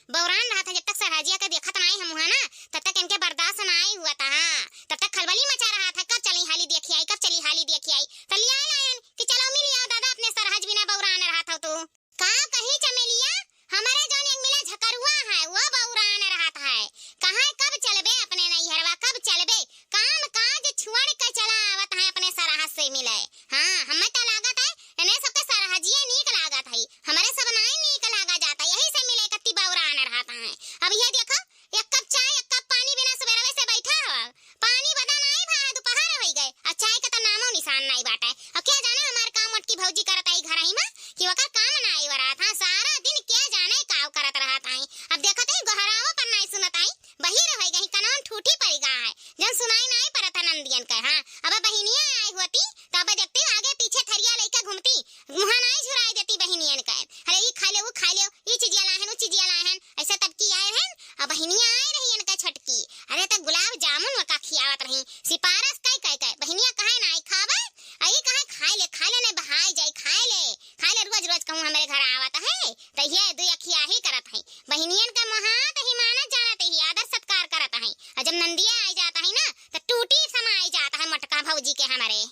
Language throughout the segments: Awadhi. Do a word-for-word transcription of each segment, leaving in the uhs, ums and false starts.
बौरान रहत है, जब तक सरहजिया के देखत नाई हम हुआ ना, तब तक इनके बर्दाश्त नाई हुआ था। हाँ, तब तक खलबली मचा रहत है, कब चली हाली देखी आई, कब चली हाली देखी आई। तो लिया लायन कि चलो मिल आओ दादा, अपने सरहज बिना बौरान रहत हो तू। का कही चमेलिया, हमरे जौन एक मिला झकरुआ है, वो बौरान रहत है। कहाँ कब चलबे अपने नैहरवा, कब चलबे? काम काज छोड़ के चला आवत है अपने सरहज से मिले। हाँ, हमें तो लागत है, इन्हें सबके सरहजिए नीक लागत है, हमरे सब नाई नीक लागा जाता, यही से मिले कत्ती बौरान रहत है। अब ये देखो, एक कप चाय, एक कप पानी बिना सुबेरवे से बैठा हो, पानी बदा नाई भा, दोपहर होई गए, आ चाय का तो नामो निशान नाई बाटे। अब क्या जाने हमार काम मोटकी भौजी करत आई घर ही में, कि ओकर काम नाई वरात। हाँ, सारा दिन क्या जाने काव करत रहत आई। अब देखत ही गोहरावा पर नाई सुनत आई, बहिर होई गई, कनवन ठूठी पड़ी गा है, जन सुनाई नाई परत है नंदियन के। हाँ, अब बहिनिया आई होती, तो अब देखती आगे पीछे थरिया लेके घूमती, मुँहा नाई झुराई देती बहिनियन के। अरे ई खा ले, वो खा ले, ई चीजिया लाहन, वो चीजिया लाहन, ऐसे तब की आए रहन, अब बहिनिया आए रही इनका छोटकी। अरे त गुलाब जामुन वका खियावत रही, सिफारिश कई कई कई, बहिनिया कहे नाई खाबे, आ ई कहे खाए ले, खाए ले, नहीं बहाई जाई, खाए ले, खाए ले, रोज रोज कहूँ हमरे घर आवत है, त ये दुई अखिया ही करत है। बहिनियन का मोहात ही मानत जानत ही, आदर सत्कार करत है। और जब नंदिया आई जात है ना, त टूटी समाई जात है मोटका भौजी के हमरे।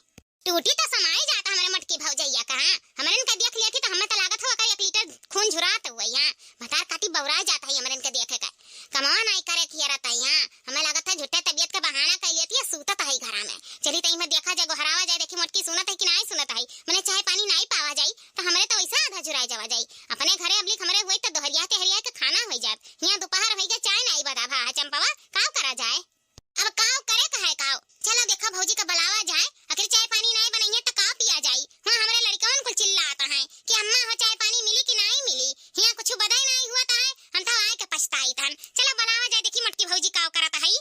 टूटी तो समाई जाता हमरे मोटकी भौजैया का, हाँ? हमरन का देख लेती तो हमें तो लागत हो ओकर एक लीटर खून झुरात हुआ, हाँ? भतार काटी बौराई जाता है हमरन के देखे का। कमवा नाई करे खियरत है, हाँ? हमें लागत है झूठे तबीयत के बहाना कर लेती है, सूतत है घरा में। चली तई में देखा जाए, गोहरावा जाए, देखी मोटकी सुनत है कि नाई सुनत है, मने चाय पानी नाई पावा जाई, तो हमरे तो वैसा आधा झुराई जावा जाई। अपने घरे अबलिक हमरे हुई तो दोहरिया के हरिया के खाना होई जात, हियाँ दोपहर होई गए, चाय नाई बदा भा है चंपवा, काव करा जाए? अब काव करे का है काव? चला देखा भौजी का बुलावा जाए, आखिर चाय पानी नाई बनइहे त का पिया जाई? वहाँ हमरे लड़कवन कुल चिल्लात हैं कि अम्मा हो चाय पानी मिली कि नाई मिली? हियाँ कुछ बदाई नाई हुआ त है, हम तो आए के पछताई तन। चला बुलावा जाए, देखी मोटकी भौजी काव करत है।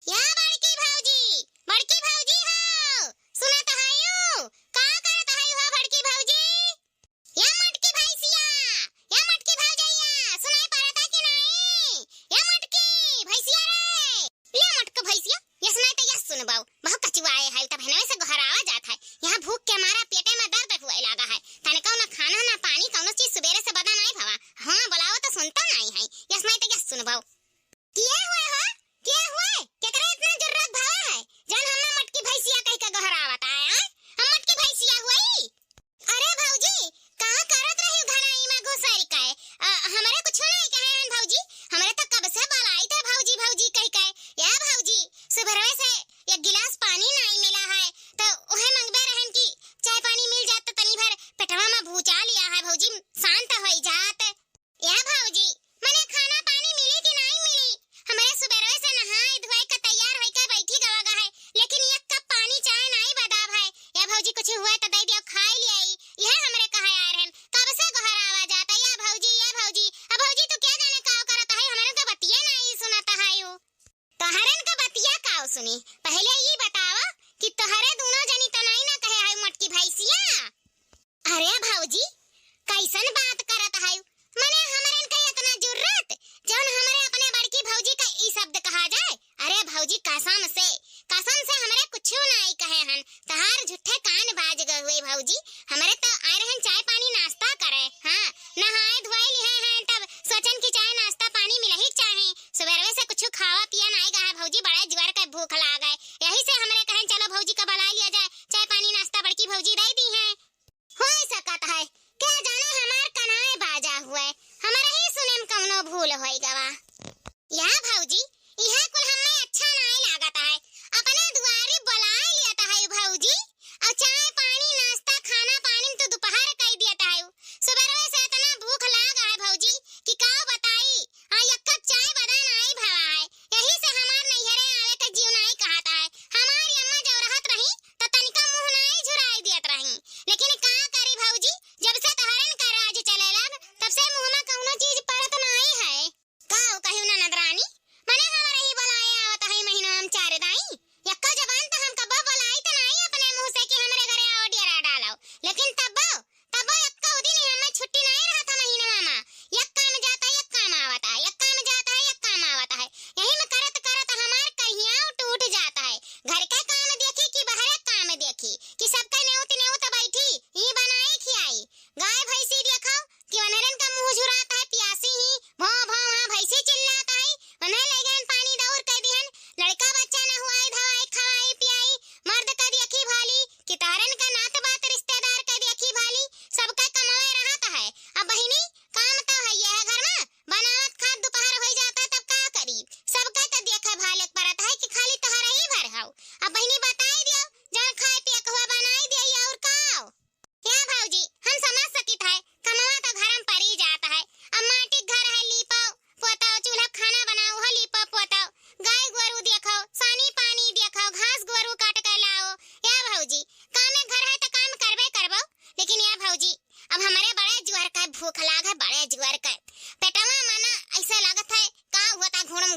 या बड़की भौजी, बड़की भौजी हो, सुनत हयू? का करत हयू हो बड़की भौजी? या मोटकी भैंसिया, या मोटकी भौजैया, सुनाई पड़ता कि नाई? या मोटकी भैंसिया रे, या मोटकी भैंसिया, ये सुनाई तो ये सुनबाऊ, बहुत कचुआए है, तब हनवे से गोहरावा जात है। यहाँ भूख के मारा पेटे में दर्द हुए लागा है, तने कौनो खाना ना पानी, कौनो चीज सुबेरे से बदा नाई भवा। हाँ, बुलाओ तो सुनता नाई है, ये सुनाई तो ये सुनबाऊ। किए हुए हो? किए हुए? केकरे इतना जुर्रत भवा है, जौन हमें मोटकी भैंसिया कह के गोहरावत आए, आए? हम मोटकी भैंसिया हुई? अरे भौजी, का करत रही घराई में घुसर के? अ, हमरे कुछ नहीं कहे हैं भौजी, हमरे तो कब से बलाई थे भौजी, भौजी कह के। या भौजी, सुबहवे से एक गिलास पानी नहीं मिला है, तो उहे मंगबे रहन कि चाय पानी मिल जात तो तनी भर पेटवा में भूचा लिया है भौजी, शांत होई जात। या भौजी, मने खाना पानी मिली कि नाई मिली? हमरे सुबेरवे से नहाए धोए के तैयार होई के बैठी गवा गा है, लेकिन एक कप पानी चाय नाई बदाब है। या भौजी, कुछ हुआ तो दे दियो, खाई लियाई। यह हमरे कहा आ रहन, कब से गोहरावा जाता, या भौजी, या भौजी। अब भौजी, तू क्या जाने काव करत है, हमरे तो बतिये नाई सुनत है यू। तोहरन का बतिया काव सुनी, पहले ई बतावा कि तोहरे दोनों जनी तो नाई ना कहे है मोटकी भैंसिया? अरे भौजी, कैसन बात करत हयू? मने हमरन का इतना जुर्रत, जौन हमरे अपने बड़की भौजी का ई शब्द कहा जाए? अरे भौजी, कसम से, कसम से हमरे कुछू नाई कहे हन। तहार झूठे कान बाज गए हुए भौजी। हमरे तो आए रहन चाय पानी नाश्ता करे, हाँ, नहाए धोए लिहे हैं, तब सोचन कि चाय नाश्ता पानी मिलही के चाहे। सुबेरवे से कुछू खावा पिया नाई गा है भौजी, बड़े जुआर के भूख लाग है, यही से हमरे कहन चलो भौजी का बुला लिया जाए, चाय पानी नाश्ता बड़की भौजी दे दी हैं। होई सकत है, के जाने हमार कनाए बाजा हुए, हमरे ही सुने में कौनो भूल होई गवा। या भौजी, इहे कुल हमें अच्छा नाई लागत है। अपने दुआरी बुलाए लियत है भौजी, और चाय पानी नाश्ता खाना पानी में तो दोपहर कई दियत है। सुबेरवे से इतना भूख लाग है भौजी कि का बताई, आ एक कप चाय बदा नाई भवा है, यही से हमार नैहरे आवे के जीव नाई कहत।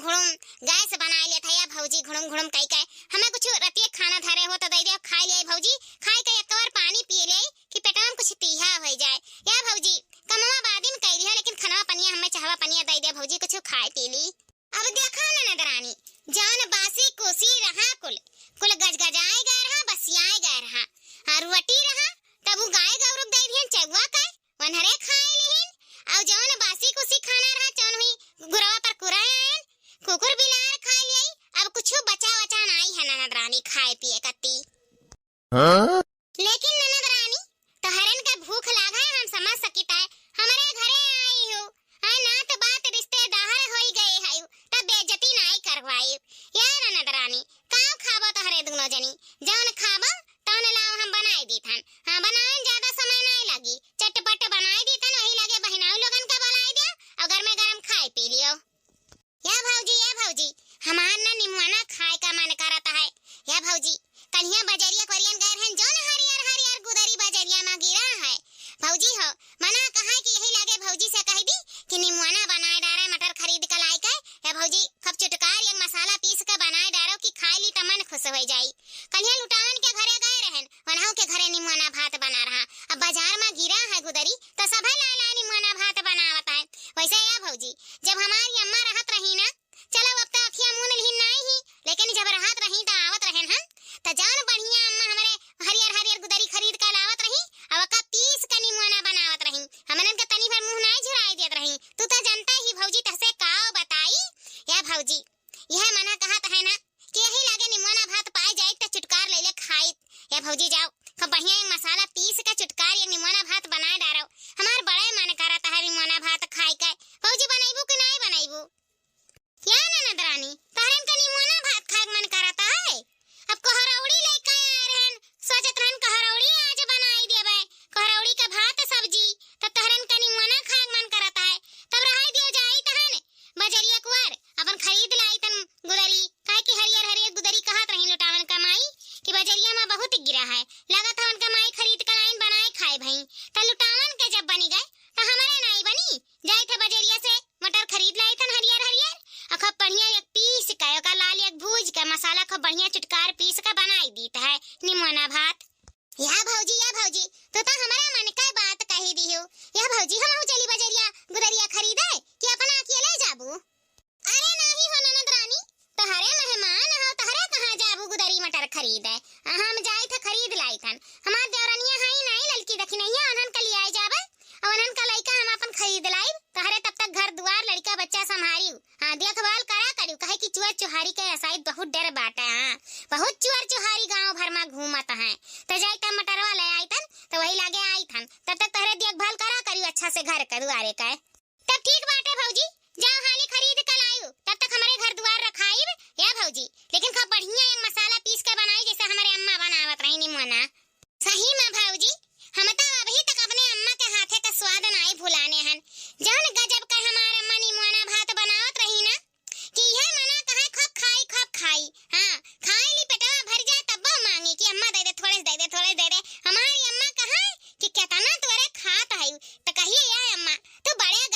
घुड़ुम गैस बनाए लेत है या भौजी, घुड़ुम घुड़ुम कई के। हमें कुछ रतिये खाना धरे हो तो दे दे, खाए ले भौजी, खाए के एक बार पानी पिए ले कि पेटवा में कुछ तीहा हो जाए। या भौजी, कमवा बादिन कई लिहा, लेकिन खनवा पनिया हमें चहवा पनिया दे दे भौजी, कुछ खाए पी ली। अब देखा ननद रानी, जौन बासी कुसी रहा कुल, कुल गजगजाए गए रहा, बसियाए गए रहा। और रोटी रहा, तब उ गाय गौरव दे दिहन चौवा के, वनहरे खाए लिहिन। और जौन बासी कुसी खाना रहा, जौन हुई गुरवा पर कुराए आयन, कुकुर बिलार खाए लिये। अब कुछ बचा वचा नाई है ननद रानी खाए पिए कत्ती। हाँ? लेकिन ननद रानी, तोहरन के भूख लागा है, हम समझ सकित है। हमरे घरे आई हो, आ नात बात रिश्तेदार होई गए है, तब बेइज्जती नाई करवाई। या ननद रानी, काव खाबो तोहरे दुनो जनी? जौन खाबो, तौन लाओ हम बनाई दीथन। हाँ, बनावे में ज्यादा समय नाई लगी, चटपट बनाई दीथन, वही लगे बहिनाऊ लोगन का बुलाई दे, और गरमे गरम खाए पी लियो। या भौजी, या भौजी, हमार ना निमुआना खाए का मन करत है। या भौजी, कलिया बजरिया कोरियन गए रहन, जौन हरियर हरियर गुदरी बजरिया मा गिरा है। भौजी हो, मना कहा है कि यही लागे भौजी से कह दी कि निमुआना बनाए डारे मटर खरीद के लाई के। या भौजी, खूब चुटकार एक मसाला पीस के बनाए डारो कि खाए ली त मन खुश हो जाई। कलिया लुटावन के घरे गए रहन, वनहु के घरे निमुआना भात बना रहा। अब बाजार मा गिरा है गुदरी, त सभे लाए लाए निमुआना भात बनावत है। वैसे या भौजी, जब हमारी अम्मा रहत रही ना, चलो अब त अखिया मून लिहिन नाई ही, लेकिन जब रहत रही त आवत रहन हम, त जौन बढ़िया अम्मा हमरे हरियर हरियर गुदरी खरीद के लावत रही, अब ओका पीस के निमुआना बनावत रही। हमनन के तनी भर मुँह नाई झुराए देत रही। तू त जानता ही भौजी, तहसे काव बताई। या भौजी, यह मना कहत है ना कि यही लागे निमुआना भात पाए जाइत त चुटकार ले ले खाइत। या भौजी जाओ, खूब बढ़िया एक मसाला पीस के चुटकार एक निमुआना भात बनाए डारो। हमार बड़े मन करत है निमुआना भात खाए के। भौजी बनैबू कि नाई बनैबू? या ननद रानी, तोहरन के निमुआना भात खाए के मन करत है? अब कोहरौड़ी लेके आए रहन, सोचत रहन कोहरौड़ी आज बनाई देबे, कोहरौड़ी के भात सब्जी, तब तोहरन के निमुआना खाए के मन करत है। तब रहाई दियो जाई तहन, बजरिया कुआर अपन खरीद लाई तन गुदरी, काहे कि हरियर हरियर गुदरी कहत रही लुटावन का माई कि बजरिया मा बहुत गिरा है, लागत है उनका माई खरीद के लाइन बनाए खाए भई। त लुटावन के जब बनी गए त हमरे नाई बनी, जाई थे बजरिया से मटर खरीद लाई थन हरियर हरियर, अ खूब बढ़िया एक पीस के, ओका लाल एक भूज के, मसाला खूब बढ़िया चुटकार पीस के बनाई दीत है निमुआना भात। या भौजी, या भौजी, तू तो हमारे मन का बात कही दिहु। या भौजी, हमहू चली बजरिया गुदरिया खरीदे कि अपना अकेले जाबू? अरे नाही हो ननद रानी, तहरे मेहमान हो, तहरे कहाँ जाबू गुदरी मटर खरीदे? आ हम जाई थे खरीद लाई थन। हमार देवरनिया हई नाई ललकी दखिनैया, उन्हन का लियाए जाबे, और उन्हन का लइका हम अपन खरीद लाइब। तहरे तब तक घर दुआर लड़का बच्चा संभारी। हाँ, देखभाल करा करियो, काहे कि चुअर चुहारी के असाइत बहुत डर बाटे। हाँ, बहुत चुअर चुहारी गाँव भर मा घूमत हैं। त जाई त मटरवा ले आई थन, त वही लागे आई थन। तब तक तहरे देखभाल करा करियो अच्छा से घर के दुआरे के। तब ठीक बाटे भौजी, जाओ हाली खरीद के लायू, तब तक हमरे घर दुआर रखाइब। या भौजी, लेकिन खूब बढ़िया एक मसाला पीस के बनाई, जैसे हमरे अम्मा बनावत रही निमुआना। सही मा भौजी, हम त अबही तक अपने अम्मा के हाथे का स्वाद नाई भुलाने हन। जौन गजब का हमार अम्मा निमुआना भात बनावत रही ना, कि यह मना कहा खूब खाई, खूब खाई। हाँ, खाए ली पेटवा भर जाए तब मांगी कि अम्मा दे दे, थोड़े से दे दे, थोड़े से दे दे। हमारी अम्मा कहा कि केतना तोरे खात है, त कहिए, या अम्मा, तू बड़े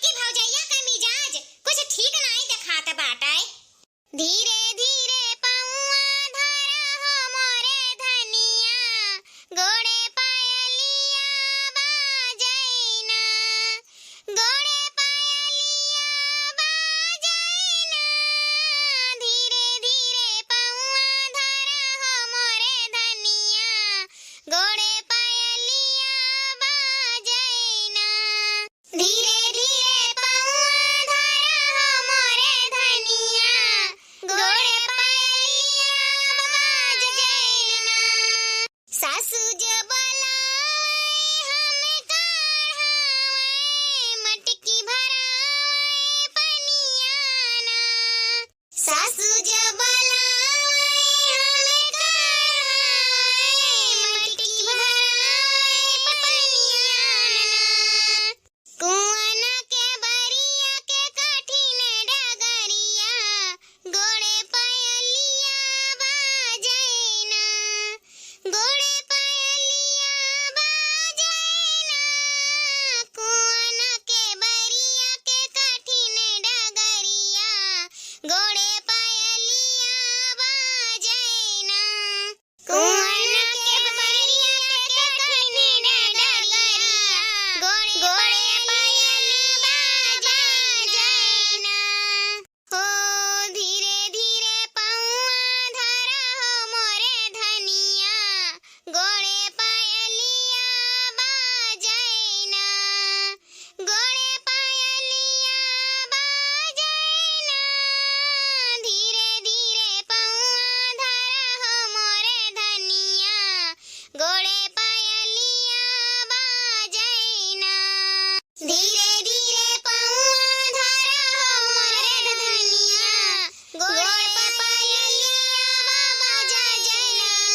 कि भौजैया के मिजाज कुछ ठीक नाई देखात बाटे। धीरे धीरे पौआ धरा हो मोरे धनिया, गोड़े पायलिया बाजैना, गोड़े पायलिया बाजैना। धीरे धीरे पौआ धरा हो मोरे धनिया, गोड़े पायलिया बाजैना। धीरे धीरे पौआ धरा हो मोरे धनिया, गोड़े पायलिया बाजैना। सासू जो बोलावे हम काढ़ावे, मटकी भरावे पनिया ना। सासू जो बोलावे हम काढ़ावे, मटकी भरावे पनिया ना। कुआन के बरिया के कठिन डगरिया, गोड़े पायलिया बाजैना, गोड़े पायलिया बाजैना। कुआन के बरिया के कठिन डगरिया, गोड़े पायलिया बाजैना। कुआन के बरिया के कठिन डगरिया, गोड़े पायल बाजैना। हो धीरे धीरे पौआ धरा हो मोरे धनिया, गोड़े पायलिया बाजैना। गोड़े पायलिया बाजैना। धीरे धीरे पौआ धरा हो मोरे धनिया, गोड़े पायलिया बाजैना। धीरे धीरे पौआ धरा हो मोरे धनिया, गोड़े पायलिया बाजैना।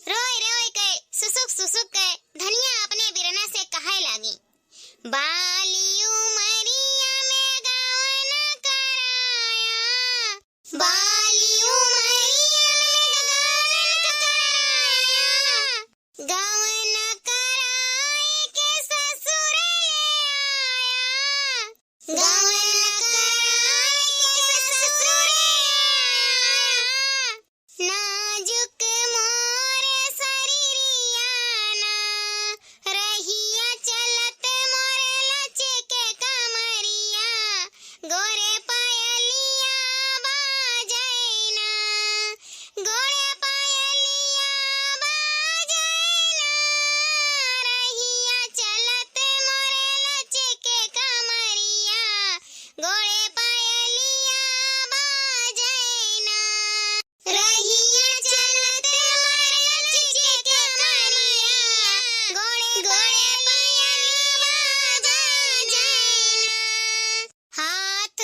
रोय रोय के, सुसुक सुसुक के धनिया अपने बिरना से कहै लागी। बाली उमरिया में गवन कराया। बाली उमरिया में गवन कराया। गवन कराए के ससुर ले आया। गवन कराए के ससुर ले आया। नाजुक मोरे शरीरिया ना, रहिया चलत मोरे लचके कमरिया, गोड़े पायलिया बाजैना, गोड़े पायलिया बाजैना, रहिया चलत मोरे लचके कमरिया, गोड़े पायलिया बाजैना। रहिया चलत मोरे लचके कमरिया, गोड़े गोड़े पायल बाजैना। हाथ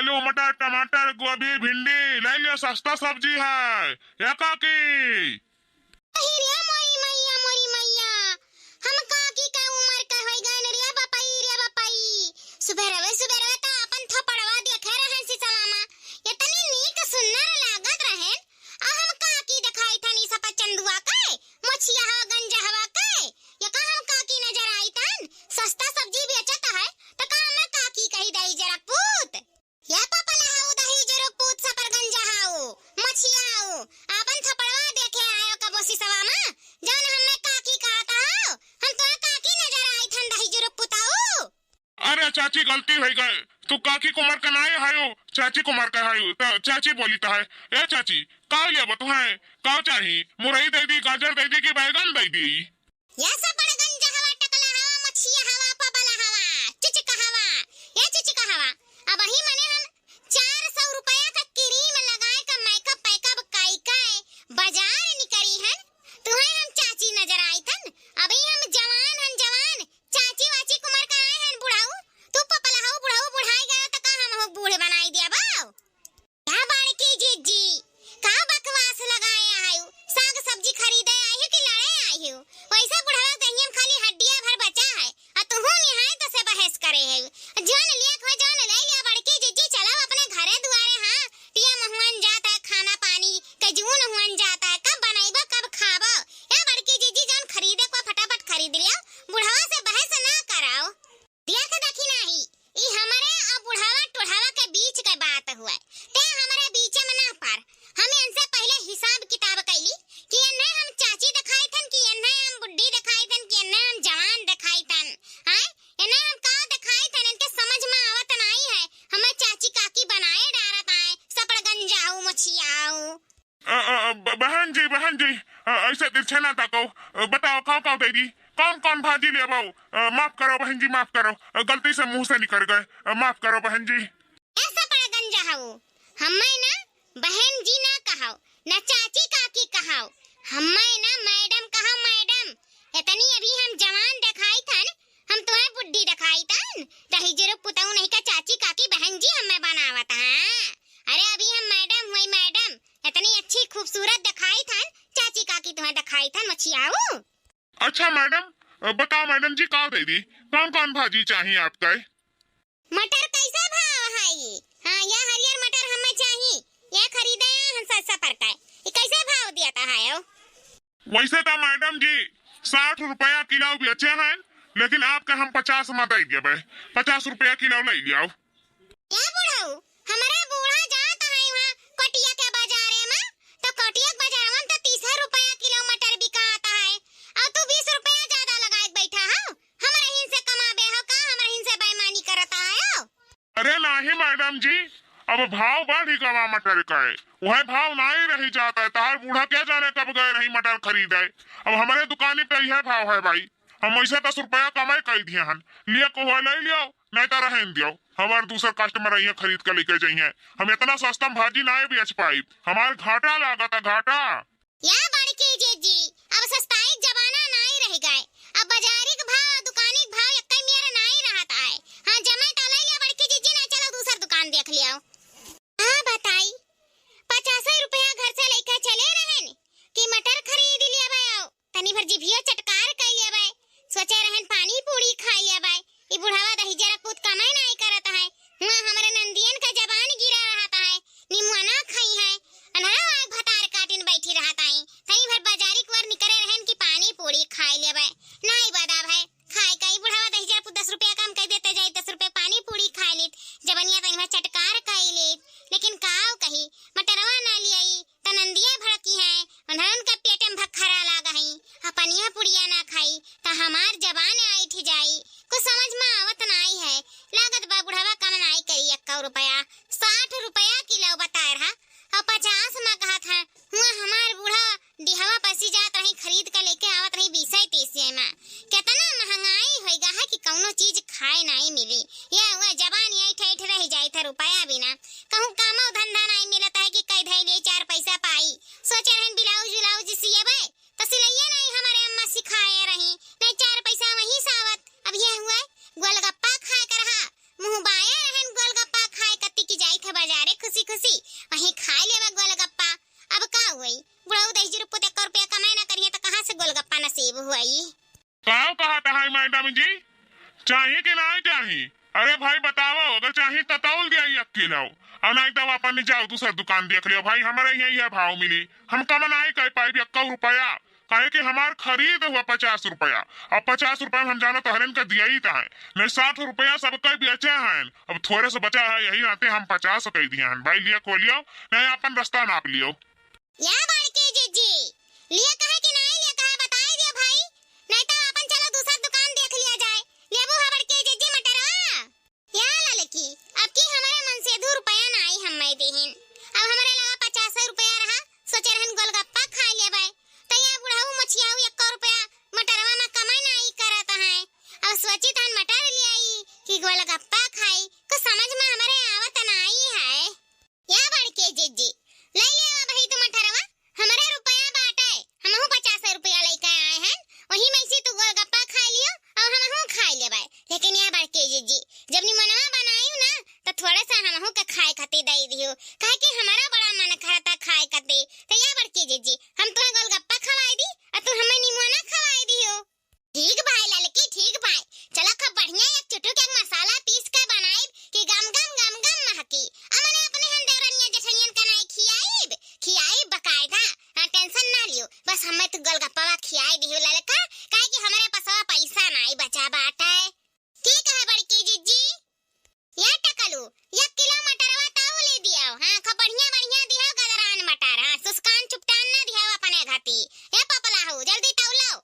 आलू, मटर, टमाटर, गोभी, भिंडी, लइ लियो, सस्ता सब्जी है। ए काकी। अहि रे मोरी मइया, मोरी मइया, हम काकी के उमर के होइ गएन रे बपई, रे बपई। सुबेरवे, सुबेरवे त आपन थपड़वा देखे रहेन सिसवा मा। एतनी नीक सुन्नर लागत रहेन, आ हम काकी देखाइत हन ई सपचंदुआ के, मोछिया हवा, गंजा हवा के। ये का हम काकी नजर आइत हन? सस्ता सब्जी बेचत है, त का हमें काकी कही दई जरा पूत? या पपला हाउ, दही जुरु पूत सपरगंजा हाउ, मछिया हाउ, आपन थपड़वा देखे आयो कबो सिसवा मा, जौन हमें काकी कहत हाउ, हम तोहे काकी नजर आइत हन दही जुरु पूताऊ। अरे चाची, गलती होइ गए, तू काकी कुमार का नाई हायो, चाची कुमार का हायो, त चाची बोली त है। ए चाची, का लेबो तुहे, का चाही? मुरई दइ दी, गाजर दइ दी कि बैगन दइ दी? या सपड़गंज हवा, टकला हवा, मछिया हवा, पबला हवा, चिचिका हवा, या चिचिका हवा। अबही मने हम चार सौ रुपया का क्रीम लगाए का मेकअप पैकअप काई काए बाजार निकरी हन, तुहे हम चाची नजर आइत हन। अबही हम जवान हन जवान, चाची वाची कुमार का आए हन बुढ़ाऊ, तू पपला हऊ बुढ़ाऊ बुढ़ाई गया त का हम हो बूढ़ बनाई दिया बाऊ? का बड़की जिज्जी, का बकवास लगाए आयु? साग सब्जी खरीदे आयु कि लड़े आयु? वैसे बुढ़वा दहिया में खाली हड्डिया भर बचा है, आ तुहू निहायत से बहस करे है। जौन लिया खो जौन ले लिया बड़की जिज्जी, चलो अपने घरे दुआरे, हाँ, पिया महुअन जात है, खाना पानी के जून हुअन जात है, कब बनैबो, कब खाबो? ए बड़की जिज्जी, जौन खरीदे को फटाफट खरीद लिया, बुढ़वा से बहस ना कराओ। देख देखी नाही, ई हमरे अउर बुढ़ावा टोढ़ावा के बीच के बात हुए, ते हमरे बीचे में ना पड़। हम इनसे पहिले हिसाब किताब कैली कि इन्हें हम चाची देखाइत हन, कि इन्हें हम बुढ़ी देखाइत हन, कि इन्हें हम जवान देखाइत हन। आय, इन्हें हम का देखाइत हन, इनके समझ में आवत नाई है। हमें चाची काकी बनाए डारत आए, सपड़गंजाऊ, मोछियाऊ। अ, अ, अ, ब-, बहन जी, बहन जी, अ, ऐसे तिरछे ना ताको। अ, बताओ, का, का दे दी? कौन, कौन भाजी लेबो? अ, माफ करो बहन जी, माफ करो। अ, गलती से मुंह से निकल गए। अ, माफ करो बहन जी। ऐसा पड़गंजा हऊ। हमें ना बहन जी ना कहो, ना चाची काकी कहो। हमें ना मैडम कहो, मैडम। इतनी अभी हम जवान देखाइत हन, हम तुहे बुढ़ी देखाइत हन? दही जुरु पुतऊ नहीं का चाची काकी बहन जी हमें बनावत हैं। अरे अभी हम मैडम हुई मैडम, इतनी अच्छी खूबसूरत देखाइत हन, चाची काकी तुहे देखाइत हन, मछियाऊ। अच्छा मैडम, अ, बताओ मैडम जी, का दे दी? कौन कौन भाजी चाहिए आपका? मटर कैसे भाव है ये? हाँ, ये हरियर मटर हमें चाहिए, ये खरीदे हैं हम सस्ता पर का। ये कैसे भाव दिया था है ओ? वैसे तो मैडम जी साठ रुपया किलो बेचे हैं, लेकिन आपके हम पचास में दे देबे, पचास रुपया किलो ले लियाओ। ए बुढ़ऊ, हमरे बूढ़ा जात है वहाँ कटिया के बाजारे में, तो कटिया के बाजारवा में तो तीस रुपया किलो मटर बिकात है, और तू बीस रुपया ज्यादा लगाए के बैठा हो। हमरे हिन से कमाबे हो का, हमरे हिन से बेईमानी करत है हो? अरे नाही मैडम जी, अब भाव बढ़ गवा मटर का है, वह भाव नाही रही जात है। तहार बूढ़ा क्या जाने कब गए रही मटर खरीदे, अब हमरे दुकानी पे यह भाव है भाई। हम वैसे दस रुपया कमाई कर दिए हन, लिए को हुआ ले लियो, नहीं तो रहन दियो। हमार दूसर कस्टमर यहाँ खरीद के लेके जाइए। हम इतना सस्ता में भाजी नाई बेच पाई, हमार घाटा लागत है, घाटा। या बड़की जीजी, अब सस्ताई के जमाना नाई रह गए। अब बाजारी के भाव, दुकानी के भाव एक्के मेर नाई रहत आए। हाँ, जमे तो ले लिया बड़की जीजी, ना चलो दूसर दुकान देख लियो। हाँ बताई, पचास रुपया घर से लेके चले रहन कि मटर खरीद लिया भाई, आओ। तनी भर जिभियो चटकार कइ लेबै। सोचे रहन पानी पूरी खाइ लेबै। ई बुढ़ावा दहिजरा पूत कमै नाहीं करत है। हुआँ हमरे नंदियन का जबान गिरा रहत है। निमुआ ना खइहैं। अन्हरा आग भतार काटिन बैठी रहत है। तनी भर बाजारी कुआर निकरे रहन कि पानी पूरी खाइ लेबै। नाहीं बदाब है। खाए का ई बुढ़ावा दहिजरा पूत दस रुपया कम कइ देते जाई, दस रुपया पानी पूरी खाइ लेत। जबनिया तनी भर चटकार कइ लेत। लेकिन काव कही, मटरवा ना लियाई। त नंदिया भड़की है, उन्हरन के पेटे में भखरा लाग है, आ पनिया पुड़िया ना खाई, त हमार जबान ऐठ जाई। कुछ समझ में आवत नाई है, लागत बा बुढ़वा कम नाई करी एक्कौ रुपया, साठ रुपया किलो बताए रहा, और पचास में कहत है, हुआँ हमार बूढ़ा डिहवा पसी जात रही खरीद के गोलगप्पा नसीब हुई। काव कहत है मैडम जी, चाही कि नाहीं चाही? अरे भाई बताओ, अगर चाही त तौल दिया एक किलो, और नाहीं त अपन जाओ दूसर दुकान देख लियो भाई, हमरे यही है भाव मिली, हम कम नाहीं कह पाइब एक्को रुपया, काहे कि हमार खरीद हुआ पचास रुपया, अब पचास रुपया में हम जानो तोहरेन का दिया ही त है, नहीं साठ रुपया सबके बेचे हैं, अब थोड़े से बचा है, यही नाते हम पचास कह दिए हैं भाई, लिया खो लियो, नहीं अपन रास्ता नाप लियो। या बड़की जिज्जी, लिया कहे कि नाहीं लिया कहे बताई दियो भाई, नहीं तो अपन चलो दूसर दुकान देख लिया जाए। लेबू है बड़की जिज्जी मटरवा? या ललकी, अब की हमारे मन से दू रुपया नाहीं हम्मे देहिन, अब हमारे लगा पचास रुपया रहा, सोचे रहन गोलगप्पा खाई लेबै, तो या बुढ़ऊ मछियाऊ एक्को रुपया मटरवा में कमाई नाहीं करत है, अब सोची तहन मटर ले आई कि गोलगप्पा खाई, कुछ समझ में हमारे आवत नाहीं है। या बड़की जिज्जी, लइ लेवा भाई तू मटरवा, हमरे रुपया बाटे, हमहू पचास रुपया लइके आए हैं, वही में से तू गोलगप्पा खाई लियो और हमहू खाई लेबै। लेकिन या बड़की जिज्जी, जब निमनवा बनायू ना, तो थोड़े सा हमहू के खाए खातिर दे दियो, काहे कि हमारा बड़ा मन करता खाए खातिर। तो या बड़की जिज्जी, हम तुम्हें गोलगप्पा खवाई दी और तू हमें निमोना खवाई दियो। ठीक भाई ललकी, ठीक भाई। चला खूब बढ़िया एक चुटुक एक मसाला पीस के बनाइब कि गम गम गम गम महकी। अमने अपने हम देवरनिया जेठनियन का नाई खियाइब, खियाइब बकायदा। हाँ, tension ना लियो, बस हमें तू गोलगप्पा खियाई दियो ललका, काहे कि हमरे पसवा पैसा नाई बचा बाटे। ठीक है बड़की जिज्जी। या टकलू, एक किलो मटरवा ताऊ ले दियाओ। हाँ, खूब बढ़िया बढ़िया दियाओ गदरान मटर। हाँ, सुस्कान चुपटान ना दियाओ अपने घती। या पपलाहू, जल्दी ताऊ लाओ।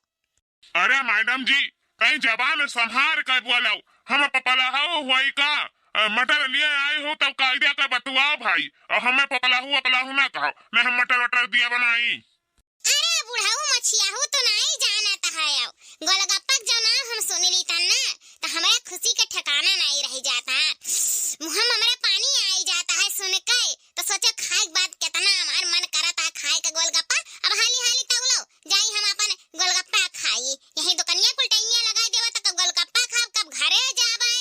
अरे मैडम जी, कहीं जबान संभार के बोलो, हम पपलाहू हुई का? अ, मटर लिए आई हो तब कायदे के बतुआओ भाई, और हमें पपलाहू अपलाहू ना कहो, नहीं हम मटर वटर दिया बनाई। अरे बुढ़ऊ मछियाहू तो नाई जानत है, गोलगप्पा के जो नाम हम सुन ली तन ना, तो हमारे खुशी के ठिकाना नाई रह जाता, मुँह में हमारे पानी आई जाता है सुन के। तो सोचो खाए के बाद कितना हमार मन करता है खाए के गोलगप्पा। अब हाली हाली तौलो, जाई हम अपन गोलगप्पा खाई। यही दुकनिया कुल टैनिया लगाई देवा त कब गोलगप्पा खाब, कब घरे जाबे।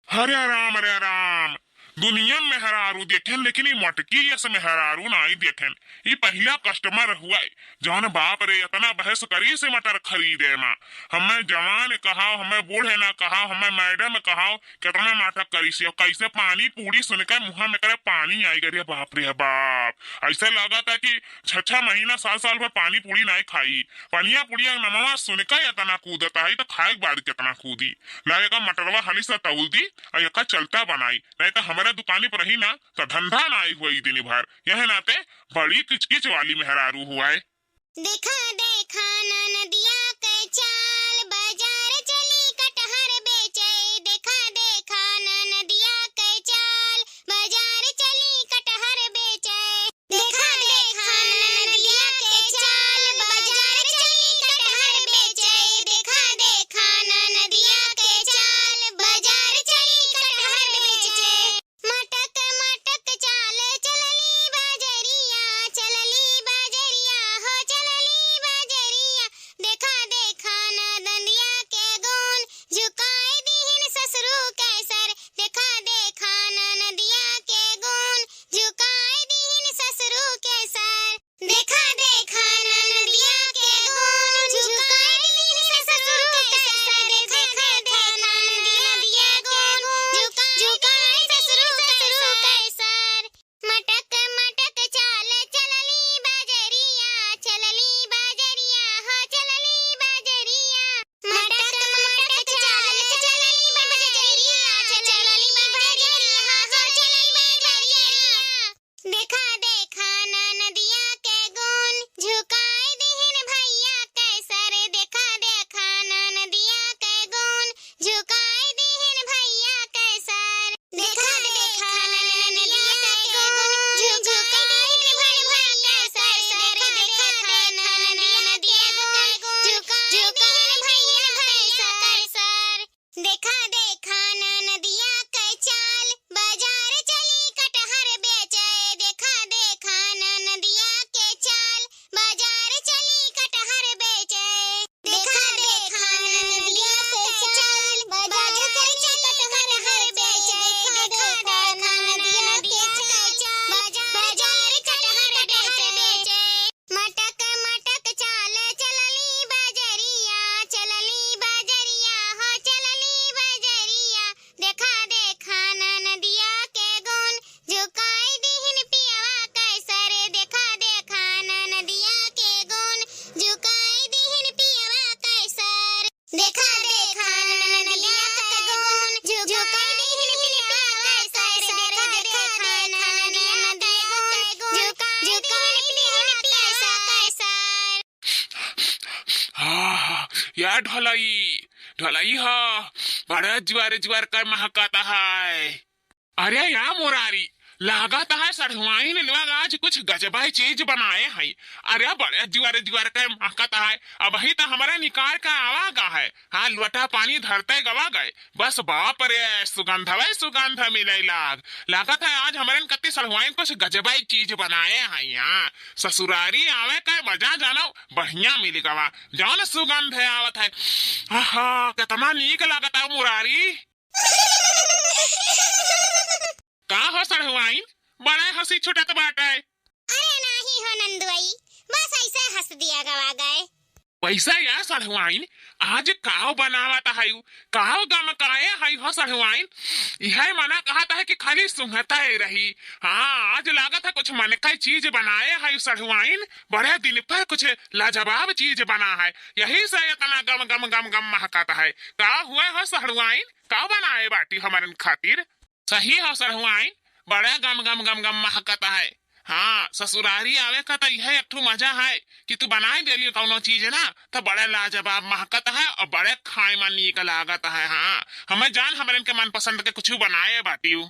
हरे राम, हरे राम, दुनिया में मेहरारू देखेन, लेकिन ई मोटकी यस मेहरारू नाई देखेन। ई पहिला customer हुआ है, जौन बाप रे इतना बहस करी से मटर खरीदे मा। हमें जवान कहाओ, हमें बूढ़े ना कहाओ, हमें मैडम कहाओ, कितना नाटक करी से, कैसे पानी पूरी सुन के मुँह में करे पानी आई गए, बाप रे बाप। ऐसे लगा था कि छह छह महीना, साल साल भर पानी पूरी नहीं खाई। पनिया पुड़िया नमवा सुन के इतना कूदता है, तो खाए के बाद कितना कूदी। लाए का मटरवा हाली से तौल दी, और एका चलता बनाई, नहीं तो हमारे दुकानी पर रही ना, तो धंधा ना आई हुआ ई दिन भर। यह नाते बड़ी किचकिच वाली मेहरारू हुआ है। देखा, देखा ना नदिया के चाल, बाजार चली कटहर बेचे। देखा, देखा ना नदिया के चाल, बाजार चली कटहर बेचे। देखा, देखा ना नदिया के चाल, बाजार चली कटहर बेचे। देखा, देखा ना नदिया के चाल, बाजार चली कटहर बेचे। मटक मटक चाल चलली बाजरिया, चलली बाजरिया हो, चलली बाजरिया। हाँ, या ढोलई, ढोलई ह, बड़ा जुआर जुआर कर महकत है। अरे या मुरारी, लागत है सढ़ुआइन लोग आज कुछ गजबाई चीज बनाए हैं। अरे बड़े जुआर जुआर कर महकत है, अबही त हमरे निकार के आवा गा है। हाँ, लोटा पानी धरते गवा गए, बस बाप रे, सुगंधवे सुगंध मिले लाग। लागत है आज हमरन कत्ती सढ़ुआइन कुछ गजबाई चीज बनाए हैं। हाँ, ससुरारी आवे के मजा जानो बढ़िया मिल गवा, जौन सुगंध है आवत है। आहा, कितना नीक लागत है मुरारी। का हो सढ़ुआइन, बड़ा हंसी छुटत बाटे। अरे नाही हो नंदुआई, बस ऐसे हंस दिया गवा गए। वैसे या सढ़ुआइन, आज काव बनावत हयू, काव गमकाए हयू हो सढ़ुआइन? यह मना कहत है कि खाली सुंघते रही। हाँ, आज लागत है कुछ मन का चीज बनाए हयू सढ़ुआइन, बड़े दिन पर कुछ लाजवाब चीज बना है, यही से इतना गम गम गम गम महकत है। का हुए हो सढ़ुआइन, का बनाए बाटी हमरन खातिर? सही हो सढ़ुआइन, बड़ा गम गम गम गम महकत है। हाँ, ससुरारी आवे का त इहे एक ठो मजा है कि तू बनाए देलियो कौनो चीज ना, त बड़ा लाजवाब महकत है और बड़े खाए में नीक लागत है। हाँ, हमें जान हमरन के मनपसंद के कुछ बनाए बाटियो।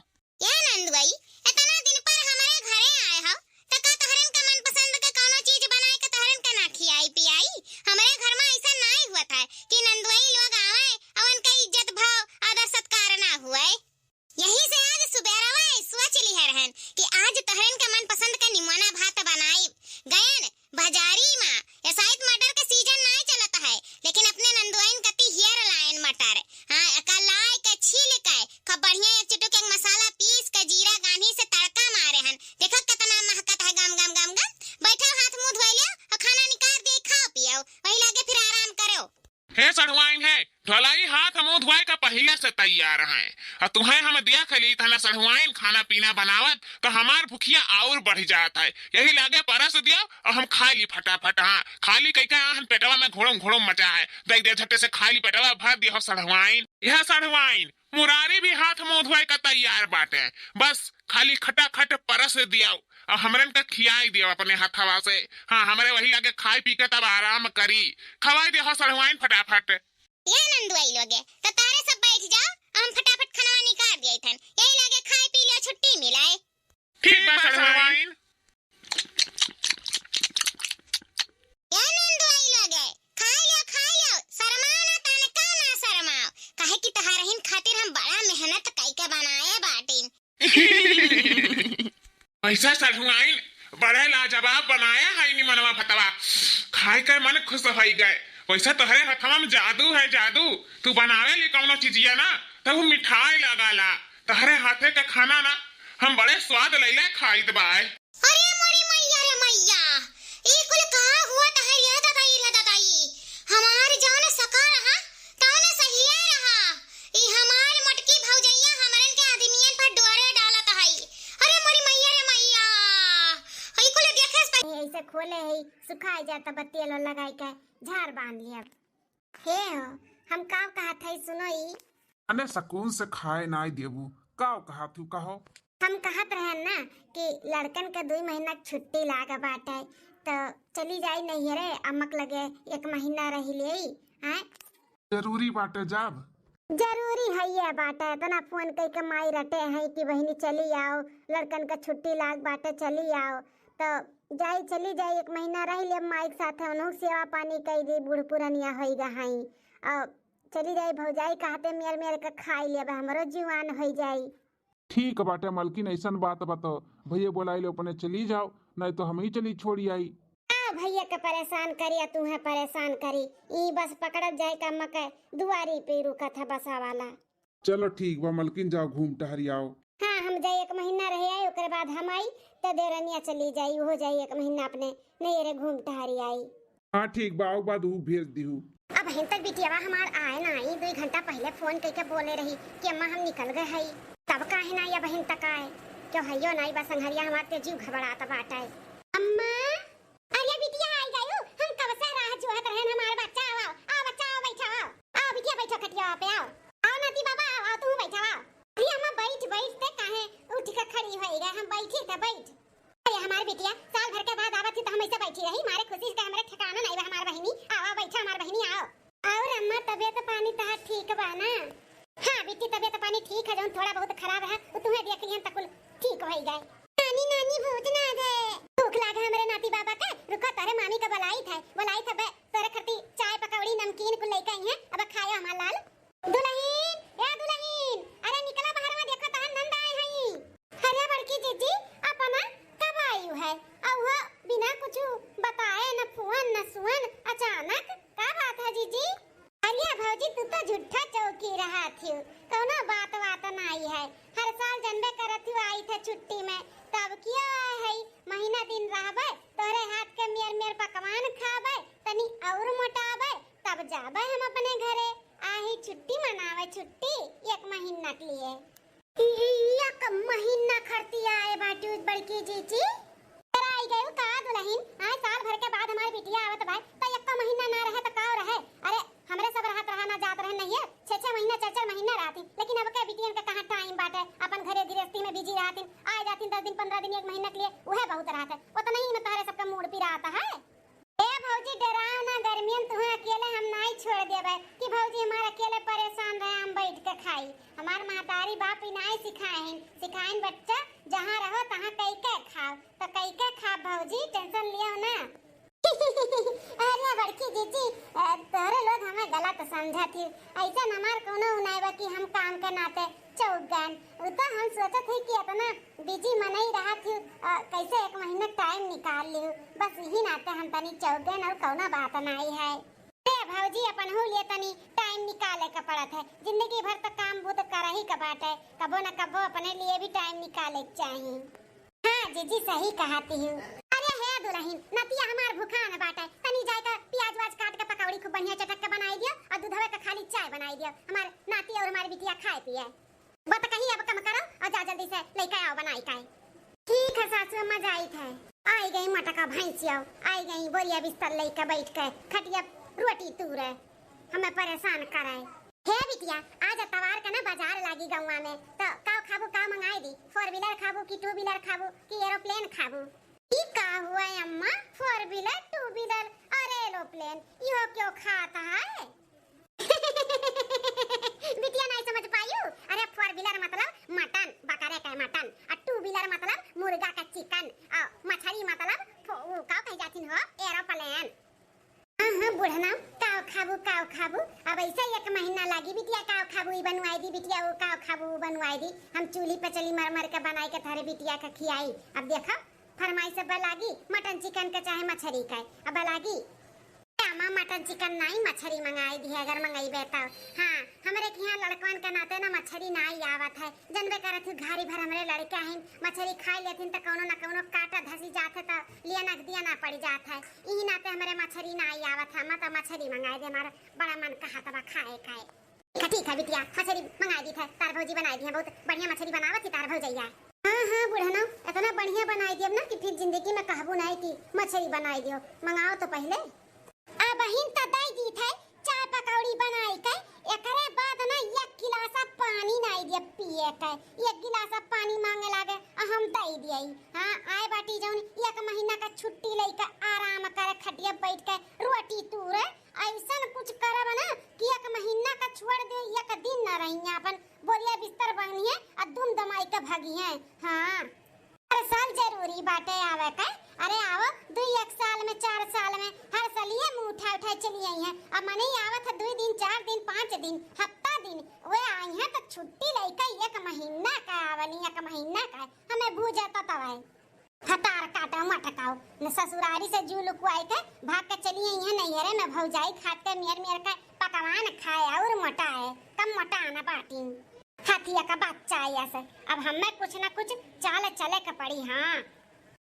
ए नंदुआई, इतना दिन पर हमरे घरे आए हो, त का तोहरन के मनपसंद के कौनो चीज बनाए के तोहरन के ना खियाई पियाई? हमरे घर में ऐसा नाई हुआ था कि नंदुआई लोग आवे और उनका इज्जत भाव आदर सत्कार ना हुए। यही से आज सुबेरवा सोच लिहे रहन कि आज तोहरन के मनपसंद के निमोना भात बनाई। गयन बाजारी मा, ऐसा ही मटर के सीजन नाय चलत है, लेकिन अपने नंदुआइन कती हियर लायन मटर। हाँ, एका लाय के छील के खूब बढ़िया एक चुटुक एक मसाला पीस के जीरा गान्ही से तड़का मारे हन। देखो कितना महकत है गम गम गम गम। बैठो, हाथ मुंह धोई लियो और खाना निकाल दिए, खाओ पियो, वही लागे फिर आराम करो। हे सढ़ुआइन है, ढोलाई हाथ मुंह धोए का पहिले से तैयार हैं। और तुहें हम देख ली था ना सढ़ुआइन खाना पीना बनावत, तो हमार भुखिया और बढ़ जात है। यही लागे परस दियो और हम खा ली फटाफट। हाँ, खा ली कई का आहन पेटवा में घोड़म घोड़म मचा है। दे दे झट्टे से खा ली पेटवा भर दियो सढ़ुआइन। यह सढ़ुआइन, मुरारी भी हाथ मुंह धोए का तैयार बाटे। बस खाली खटाखट परस दियो। अब हमरन का खियाई दियो अपने हथवा से। हाँ, हमरे वही लागे खाई पी के तब आराम करी। खवाई दियो सढ़ुआइन फटाफट। या नंदुआई लोगे, तो तारे सब बैठ जाओ, हम फटाफट खाना निकाल दिए थन। यही लागे खाई पी लियो, छुट्टी मिलाए। ठीक बा सढ़ुआइन। या नंदुआई लोगे, खाई लियो, खाई लियो, शर्माओ ना, तनका ना शर्माओ, काहे कि तोहरहिन खातिर हम बड़ा मेहनत कई के बनाए बाटिन। ऐसा सढ़ुआइन बड़े लाजवाब बनाया है निमनवा भतवा, खाए के मन खुश होई गए। वैसे तोहरे हथवा में जादू है जादू, तू बनावे ली कौनो चीजिया ना तो वो मिठाई लगाला। तोहरे हाथे का खाना ना हम बड़े स्वाद लैले खाइत बाय। अरे मोरी मैया रे मैया, ई कुल का हुआ तहरिया ददाई रे ददाई, हमार जान सका रहा तौने सहिए रहा। ई हमार मोटकी भौजैया हमरन के आदमियन पर डोरे डालत हई। अरे मोरी मैया रे मैया, ई कुल देखे से पह- ऐसे खोले है, सुखाई जाता बत्ती लो लगाई के, झाड़ बांध लिया। हे हो, हम काव कहत हई, सुनो ई। अने सकून से खाए नाई देबू, काव कहत हू, कहो? हम कहत रहन ना कि लड़कन के दुई महीना के छुट्टी लाग बाटे, तो चली जाई नैहरे, अम्मक लगे एक महीना रही लेई, हैं? जरूरी बाटे जाब? जरूरी है ये बाटे, इतना फोन कई के माई रटे हैं कि बहिनी चली आओ, लड़कन के छुट्टी लाग बाटे, चली आओ। तो जाई, चली जाई, एक महीना रह लेब माई के साथे, उन्हों सेवा पानी कई दी, बूढ़ पुरनिया होई गहाई। और चली जाई भौजाई कहते मेर मेर के खाई लेब, हमरो जुआन होई जाई। ठीक बाटे मलकिन, ऐसन बात बा तो भैया बोलाई ले अपने चली जाओ, नहीं तो हम ही चली छोड़ी आई। आ भैया के परेशान करी, आ तू है परेशान करी, ई बस पकड़त जाए का मके दुआरी पे रुकत है बसा वाला। चलो ठीक बा मलकिन, जाओ घूम टहरी आओ। हाँ, हम जाई एक महीना रह आई, ओकरे बाद हम आई, त देवरनिया चली जाई, उहो जाई एक महीना अपने नैहरे घूम टहरी आई। हाँ ठीक बा, आओ बाद ऊ भेज दिहू। अबहिन तक बिटियावा हमार आए नाई, दुई घंटा पहिले फोन कइके बोले रही कि अम्मा हम निकल गए हई, तब काहे नाई अबहिन तक आए? क्यों हइयो नाई बा संघरिया हमार, ते जीव घबरात बाटे। अम्मा, अरे बिटिया, आई गयू? हम कब से राह जोहत रहन, हमार बच्चा, आओ, आओ, आओ बच्चा, आओ, बैठो, आओ, आओ बिटिया, बैठो खटिया पे, आओ, आओ नाती बाबा, आओ, आओ, तू बैठो, आओ। अरे अम्मा, बैठ, बैठ, ते काहे उठ के खड़ी होई गए? हम बैठी थे, बैठ। अरे हमार बिटिया, साल भर के बाद आवत ही तो हम ऐसे बैठी रही, मारे खुशी से हमरे ठिकाना नहीं बा, हमार बहिनी, आओ, आओ, तो पानी तहार ठीक बा ना? हाँ बिट्टी, तबियत पानी ठीक है, जौन थोड़ा बहुत खराब है, वो तुहें देख लिहन त कुल ठीक होई जाए। नानी, नानी, भोज ना दे। भूख लागे हमरे नाती बाबा के, रुको, तोरे मामी के बुलाइत है, बुलाइत है, बे, तोरे खातिर चाय, पकौड़ी, नमकीन कुल लेके आई हैं, अब खायो हमार लाल। दुलहिन, ए दुलहिन, अरे निकला बाहर में, देखो तहार नंद आए हई। अरे बड़की जीजी, अपना कब आयु है? अउहो बिना कुछ बताए, न फुअन न सुअन, अचानक का बात है जीजी? अरे भौजी, तू तो झूठा चौकी रहत हिउ, कौनो बात वात नाई है। हर साल जनबे करत हिउ, आई थे छुट्टी में, तब कियो आए है, महीना दिन रहबे, तोरे हाथ के मेर मेर पकवान खाबे, तनी और मोटाबे, तब जाबे हम अपने घरे। आई छुट्टी मनावे, छुट्टी एक महीना के लिए। ई, ई एक महीना खरती आए बाटू बड़की जीजी। तेरा आई गयू का दुलहिन? आए साल भर के बाद हमार बिटिया आवत बा, त एको महीना ना रहे त का रहे? अरे हमरे सब रहत रहा ना जात रहे नहीं है, छह छह महीना चार चार महीना रहती, लेकिन अब के बिटियन के कहाँ टाइम बाटे, अपन घरे गृहस्थी में बिजी रहती, आए जाती दस दिन पन्द्रह दिन एक महीना के लिए, उहे बहुत रहत है। उतना ही में तोहरे सबका मूड पिरात है। ए भौजी, डेराओ ना, गर्मियन तुहें अकेले हम नाई छोड़ देबे कि भौजी हमार अकेले परेशान रहे, हम बैठ के खाई। हमार महतारी बाप ही नाई सिखाए हैं, सिखाइन बच्चा, जहाँ रहो तहाँ कई के खाओ, तो कई के खा भौजी, टेंशन लियो ना। अरे बड़की जीजी, अ, तोहरे लोग हमें गलत समझत ही, ऐसा हमार कोनो नाई बा कि हम काम के नाते चौक गए। उ तो हम सोचत ही कि इतना बिजी मनई रहत ही, अ, कैसे एक महीना टाइम निकाल लिहू, बस यही नाते हम तनी चौक गए और कौनो बात नाई है। अरे भौजी, अपनहू लिए तनी टाइम निकाले के पड़त है, जिंदगी भर तो काम बूत करही के बाटे, कबो न कबो अपने लिए भी टाइम निकाले के चाही। हाँ जीजी, सही कहती हूँ। अरे हे दुलहिन, नतिया हमार भूखान बाटे, तनी जाए के प्याज वाज काट के पकौड़ी खूब बढ़िया चटक के बनाई दियो और दूधवे के खाली चाय बनाई दियो, हमार नाती और हमार बिटिया खाए पिए। बतकही अब कम करो और जा जल्दी से लेके आओ बनाई के। ठीक है सासू अम्मा, जाइत है। आई गई मटका भैंसिया, आई गई बोरिया बिस्तर लेके बैठ के खटिया रोटी तूरे, हमें परेशान करे। हे बिटिया, आज अतवार के ना बाजार लागी गौवा में, तो काव खाबू, काव मंगाई दी? Four wheeler खाबू कि two wheeler खाबू कि aeroplane खाबू? ई का हुआ अम्मा, four wheeler, two wheeler और aeroplane, इहो क्यों खात है? बिटिया नहीं समझ पायू? अरे four wheeler मतलब मटन, बकरे के मटन, और two wheeler मतलब मुर्गा के चिकन, और मछली मतलब फो-, वो का कह जाती हो, aeroplane। हाँ हाँ बुढ़ना, काव खाबू, काव खाबू, अब ऐसे एक महीना लागी बिटिया, काव खाबू ई बनवाई दी बिटिया, वो काव खाबू वो बनवाई दी। हम चूल्ही पे चली मर मर के बनाई के थारे बिटिया के खियाई। अब देखा फरमाइश अब लागी मटन चिकन के चाहे मछली के, अब लागी। अम्मा मटन चिकन नाई, मछली मंगाई दी है अगर मंगईबे तो। हाँ, हमरे के यहाँ लड़कवन के नाते ना मछली नाई आवत है, जनबे करत हूँ घारी भर हमरे लड़के हैं, मछली खाई लेथिन तो कौनो ना कौनो काटा धसी जात है तो लिया ना दिया ना पड़ जात है। इही नाते हमरे मछरी ना आई आवत है, मत मछरी मंगाए दे, हमारा बड़ा मन कहत बा खाए खाए। ठीक है, ठीक है बिटिया, मछरी मंगाए दी थे, तार भौजी बनाए दी है, बहुत बढ़िया मछरी बनावत थी तार भौजैया। हाँ हाँ बुढ़नो, इतना बढ़िया बनाए दियब ना कि फिर जिंदगी में कहबू नहीं कि मछरी बनाए दियो, मंगाओ तो पहले। आ बहिन त दई दी थे चाय पकौड़ी बनाई के, एकरे बाद ना एक गिलास पानी नाई दिए पिए के, एक गिलास पानी मांगे लागे, आ हम दई दिए। हाँ, आए बाटी जौन एक महीना का छुट्टी लइके आराम करे, खटिया बैठ के रोटी तूरे, ऐसन कुछ करब ना कि एक महीना का छोड़ दे, एक दिन ना रही अपन बोरिया बिस्तर बांधिए आ दुम दमाई के भगिए। हाँ। हर साल जरूरी बाटे आवे के। अरे आवो, दुई एक साल में, चार साल में, हर साल ये मुंह उठा उठा चली आई हैं। अब मनई आवत है दुई दिन, चार दिन, पाँच दिन, हफ्ता दिन, वे आई हैं तो छुट्टी लइके एक महीना का आवली, एक महीना का। हमें बूझे तो तब है। हतार काटो मटकाओ, न ससुरारी से जू लुकुआई के भाग के चली आई हैं नैहरे में भौजाई खात के मेर मेर के पकवान खाए और मोटाए, कम मोटा ना बाटी। हाथिया का बच्चा आया से, अब हमें कुछ ना कुछ चाल चले के पड़ी। हाँ,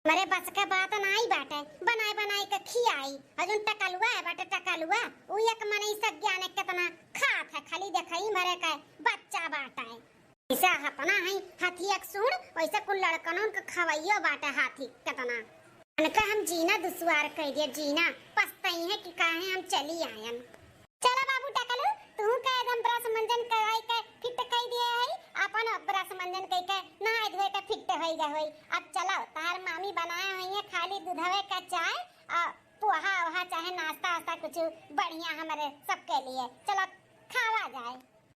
हमरे बस के बात नाई बाटे, बनाए बनाए के खियाई। अजुन टकलुआ है बाटे टकलुआ, उ एक मनई सज्ञान है, कितना खात है, खाली देखई मरे के बच्चा बाटे। जैसे अपना है हाथिया के सूंड, वैसे कुल लड़कनों के खवैयो बाटे हाथी कितना। उनका हम जीना दुश्वार कह दिया, जीना पछताई है कि काहे हम चली आयन। चला बाबू टकलू, तू का एकदम ब्रश मंजन कराई के फिट कई दिए है, अपन ब्रश मंजन कई के नहाए धोए के फिट होई गए होई। अब चलो, तार मामी बनाए हुई है खाली दूधवे का चाय और पोहा ओहा चाहे नाश्ता वास्ता कुछ बढ़िया हमारे सबके लिए। चलो खावा जाए।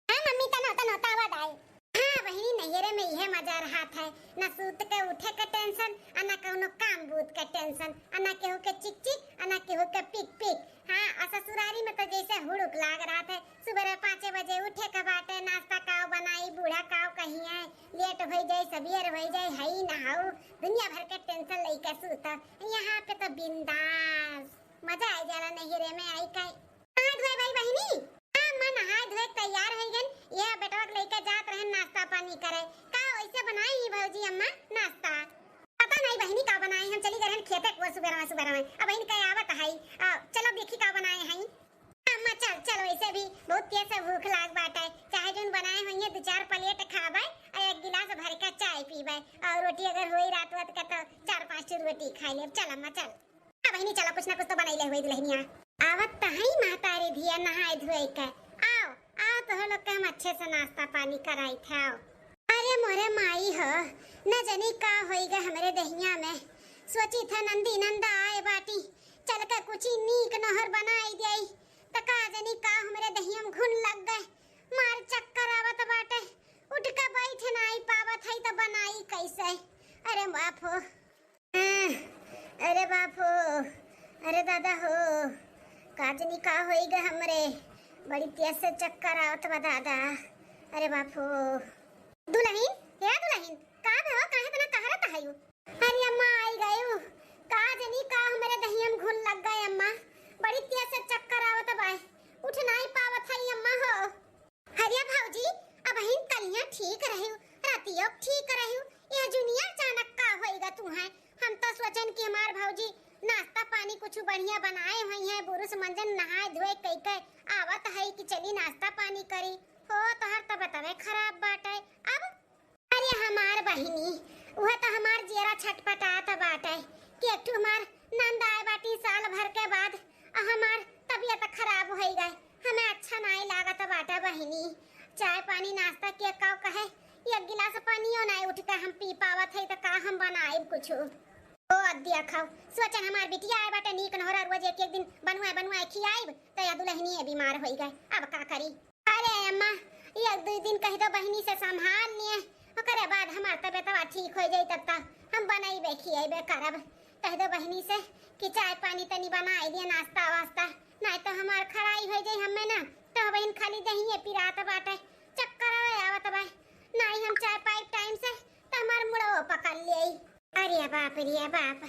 हाँ मम्मी, तनो तनो तावा दाई। हाँ बहिनी, नैहरे में इहे मजा रहत है, ना सूत के उठे के tension, आ ना कौनो काम बूत के tension, आ ना केहू के चिक चिक, आ ना केहू के पिक पिक। हाँ, आ ससुरारी में तो जैसे हुड़ुक लाग रहत है, सुबह पाँचे बजे उठे के बाटे, नाश्ता काव बनाई, बूढ़ा काव कहिए, late होइ जाई, सवेर होइ जाई, हई ना हऊ, दुनिया भर के tension लइके सूत। यहाँ पे तो बिंदास मजा आ जाला नैहरे में आई के। नहाए धोए भाई बहिनी? हाँ अम्मा, नहाए धोए तैयार होइ गन। यह बेटवा के लइके जात रहन नाश्ता पानी करे। का वैसे बनाई ही भौजी अम्मा नाश्ता? पता नहीं बहिनी का बनाई, हम चली गए रहन खेते को सुबेरवा सुबेरवा। अब बहिन का आवत है, आ, चलो देखी का बनाए हैं। अम्मा चल चल, वैसे भी बहुत तेज से भूख लाग बाटे, चाहे जोन बनाए होइए दो चार plate खाबे और एक गिलास भर के चाय पीबे, और रोटी अगर होई रात वात का तो चार पाँच ठो रोटी खाई लेब। चल अम्मा चल। हाँ बहिनी, चलो कुछ ना कुछ तो बनाई ले हुई दुल्हनिया। आवत त हई महतारी धिया नहाए धोए के। आओ, आओ तोह लोग के हम अच्छे से नाश्ता पानी कराई थे, आओ। अरे मोरे माई हो, न जनी का होई गे हमरे दहिया में। सोची थे नंदी नंदा आए बाटी, चल के कुछ नीक नहर बनाई देई। त का जनी का हमरे दहिया में घुन लग गए, मार चक्कर आवत बाटे, उठ के बैठ नाई पावत हई त बनाई कैसे? अरे बाप हो। अरे बाप हो, अरे दादा हो, का जनी का होई गे हमरे, बड़ी तेज से चक्कर आवत बा दादा। अरे बाप हो। दुलहिन, हे दुलहिन, का भवा, काहे तना कहरत हयू? अरे अम्मा आई गयू, का जनी का हमरे दहिया में घुन लग गए अम्मा, बड़ी तेज से चक्कर आवत बा, उठ नाई पावत हई अम्मा हो। अरे भौजी, अबहिन कलिया ठीक रहिउ, रतियो ठीक रहिउ, यह जुनिया अचानक का होइगा तुहैं? हम तो सोचन कि हमार भौजी नाश्ता पानी कुछ बढ़िया बनाए होइहैं, बुरुस मंजन नहाए धोए कइके आवत है कि चली नाश्ता पानी करी। हो, तोहर तबियतवे खराब बाटे। अब अरे हमार बहिनी, उहे त हमार जियरा छटपटात बाटे कि एक ठो हमार नंद आए बाटी साल भर के बाद, आ हमार तबियत खराब होई गए, हमें अच्छा नाई लागत बाटे बहिनी। चाय पानी नाश्ता के काव कहे, एक गिलास पानियो नाई उठ के हम पी पावत है, त का हम बनाइब कुछ? ओ अद्या खाओ, सोचन हमार बिटिया आए बाटे नीक नोहरा, रोज एक एक दिन बनवाए बनवाए खियाइब, त या दुलहिनिये बीमार होई गए, अब का करी? अरे अम्मा, एक दुइ दिन कह दो बहिनी से संभाल लिए, ओकरे बाद हमार तबियतवा ठीक हो जाई, तब तक हम बनइबे खियइबे करब। कह दो बहिनी से कि चाय पानी तनी बनाई दिए, नाश्ता वास्ता, नहीं तो हमार खराई हो जाई हमें ना। तो बहिन खाली दहिए पिरात बाटे, चक्कर आवे आवत बा, नहीं हम चाय पाइब टाइम से तो हमार मुड़ो पकड़ ले। अरे बाप रे बाप,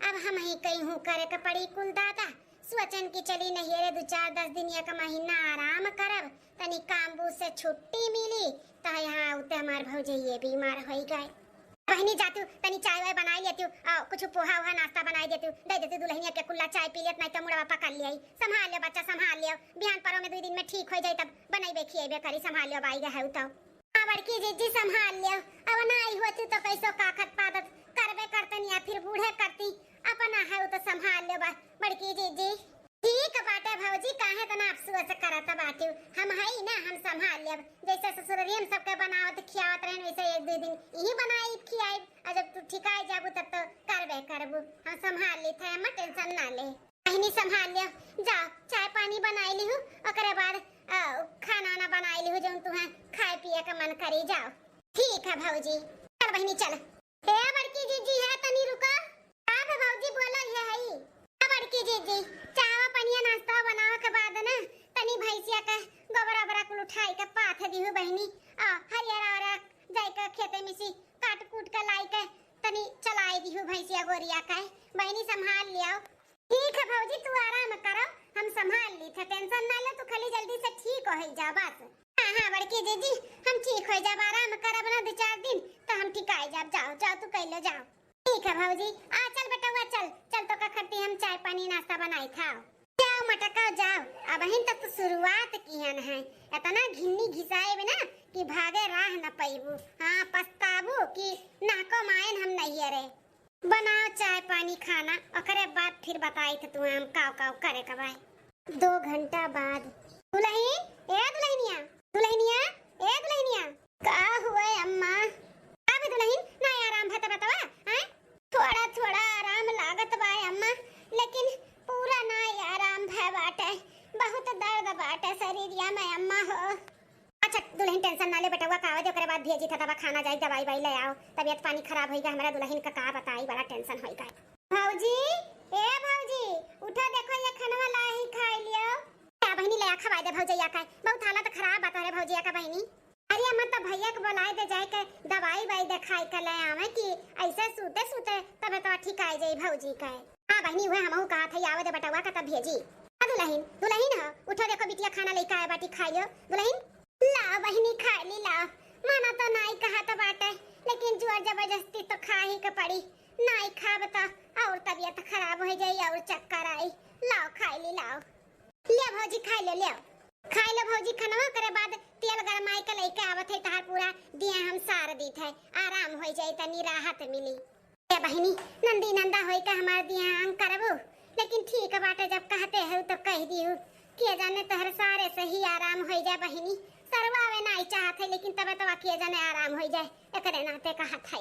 अब हम ही कहीं हूँ करे के पड़ी कुल दादा। सोचन कि चली नैहरे दो चार दस दिन एक महीना आराम करब, तनी काम बूझ से छुट्टी मिली, त यहाँ उते हमार भौजइये बीमार होई गए। बहिनी जातू तनी चाय वाय बनाई लेतू, आ कुछ पोहा ओहा नाश्ता बनाई देतू, दे देतू दुलहिनिया के कुल्ला चाय पी लेत, नहीं तो मुड़वा पकड़ लियाई। संभाल लियो बच्चा, संभाल लियो, बिहान परो में दुइ दिन में ठीक हो जाई, तब बनइबे खियइबे करी, संभाल लियो, बाई गए है तो। हाँ बड़की जीजी संभाल लियो, अब नाई होती तो कैसो काखत पादत करबे करतन या फिर बूढ़े करती, अपना है उ तो संभाल लियो बा-, बड़की जीजी। ठीक बाटे भौजी, काहे तना अफसोस करत बाटिउ, हम हई ना, हम संभाल लेब। जैसे ससुररिया में सबके बनावत खियावत रहन वैसे एक दुइ दिन इही बनाई खियाई, और जब तू ठिकाई जाबू तब तो करबे करबू, हम संभाल ली थे, हम tension ना ले। बहिनी संभाल लियो, जाओ चाय पानी बनाई लिहू, ओकरे बाद, अ, खाना वाना बनाई लिहू, जौन तुहें खाए पिए के मन करी, जाओ। ठीक है भौजी, चल बहिनी चल। ए बड़की जीजी है तनी रुका। का भे भौजी बोलो ये हई। ए बड़की जीजी, चाहवा पनिया नाश्ता बनावे के बाद ना तनी भैंसिया के गोबर ओबरा कुल उठाई के पाथ दिहू बहिनी। आ हरियर ओरा जाई के खेते में से काट कूट के लाई के तनी चलाई दिहू भैंसिया गोरिया के। बहिनी संभाल लियो। ठीक है भौजी, तू आराम करो, हम संभाल ली थे, tension ना लो, तू खाली जल्दी से ठीक हो जा बस। हाँ, हाँ, बड़की जीजी, हम ठीक हो जाब, आराम करब ना दो चार दिन, तो हम ठिकाई जाब। जाओ, जाओ, तू कैलो जाओ। ठीक है भौजी, आ चल बेटवा, चल, चल तो का खट्टी हम चाय पानी नाश्ता बनाई खाओ। जाओ मटका जाओ, अबहिन तक तो शुरुआत किहन है, इतना घिन्नी घिसाए बिना कि भागे राह न पैबू। हाँ, पछताबू कि नाको मायन हम नहीं रे। बनाओ चाय पानी खाना, ओकरे बाद फिर बताई थे तुम्हें हम काव काव करे के बाय। दो घंटा बाद। दुलहिन, ए दुलहिनिया, दुलहिनिया, ए दुलहिनिया। का हुए अम्मा? अबे दुलहिन, ना आराम भय त बतावा, हैं? थोड़ा थोड़ा आराम लागत बा अम्मा, लेकिन पूरा ना आराम भय बाटे, बहुत दर्द बाटे शरीरिया में अम्मा हो। अच्छा दुलहिन, tension ना ले बेटवा, का आवे दे, ओकरे बाद भेजी था दवा खाना जाई, दवाई वाई ले आओ। तबियत पानी खराब होई गा, हमरा दुलहिन का का बताई, बड़ा tension होई गा। भौजी, ए भौजी, उठो, देखो ये खनवा लाही, खाई लियो। का बहिनी, ले आ, खवाई दे भौजैया का, बहुत हालत खराब बा तोहरे भौजैया का बहिनी। अरे अम्मा, तो भैया के बोलाए दे, जाए के दवाई वाई देखाई के ले आवे कि ऐसे सूते सूते तबे तो ठिकाई जाई भौजी के। हाँ बहिनी, उहे हमहू कहा था, आवे दे बेटवा का तब भेजी। आ दुलहिन, दुलहिन हो, उठो, देखो बिटिया खाना लेके आए बाटी, खाई लियो दुलहिन। लाओ बहिनी, खाई ली, लाओ। मना तो नाई कहा तो बाटे, लेकिन जोर जबरदस्ती तो खा ही के पड़ी। नाई खाब तो और तबियत खराब हो जाई और चक्कर आई। लाओ खाई ली, लाओ। ले भौजी, खाई ले, ले। खाई ले भौजी खनवा, ओकरे बाद तेल गरमाई के लेके आवत है, तहार पूरा दिया हम सार दीत है, आराम हो जाई, तनी राहत मिली। ए बहिनी, नंदी नंदा होई के हमार दिया अंग करबू, लेकिन ठीक बाटे, जब कहते हो तो कह दिहू। के जाने तोहर सारे से ही आराम होई जाए बहिनी। सरवा आवे नाई चाहत है, लेकिन तबे तबा के जाने आराम होई जाए, एकरे नाते कहत है।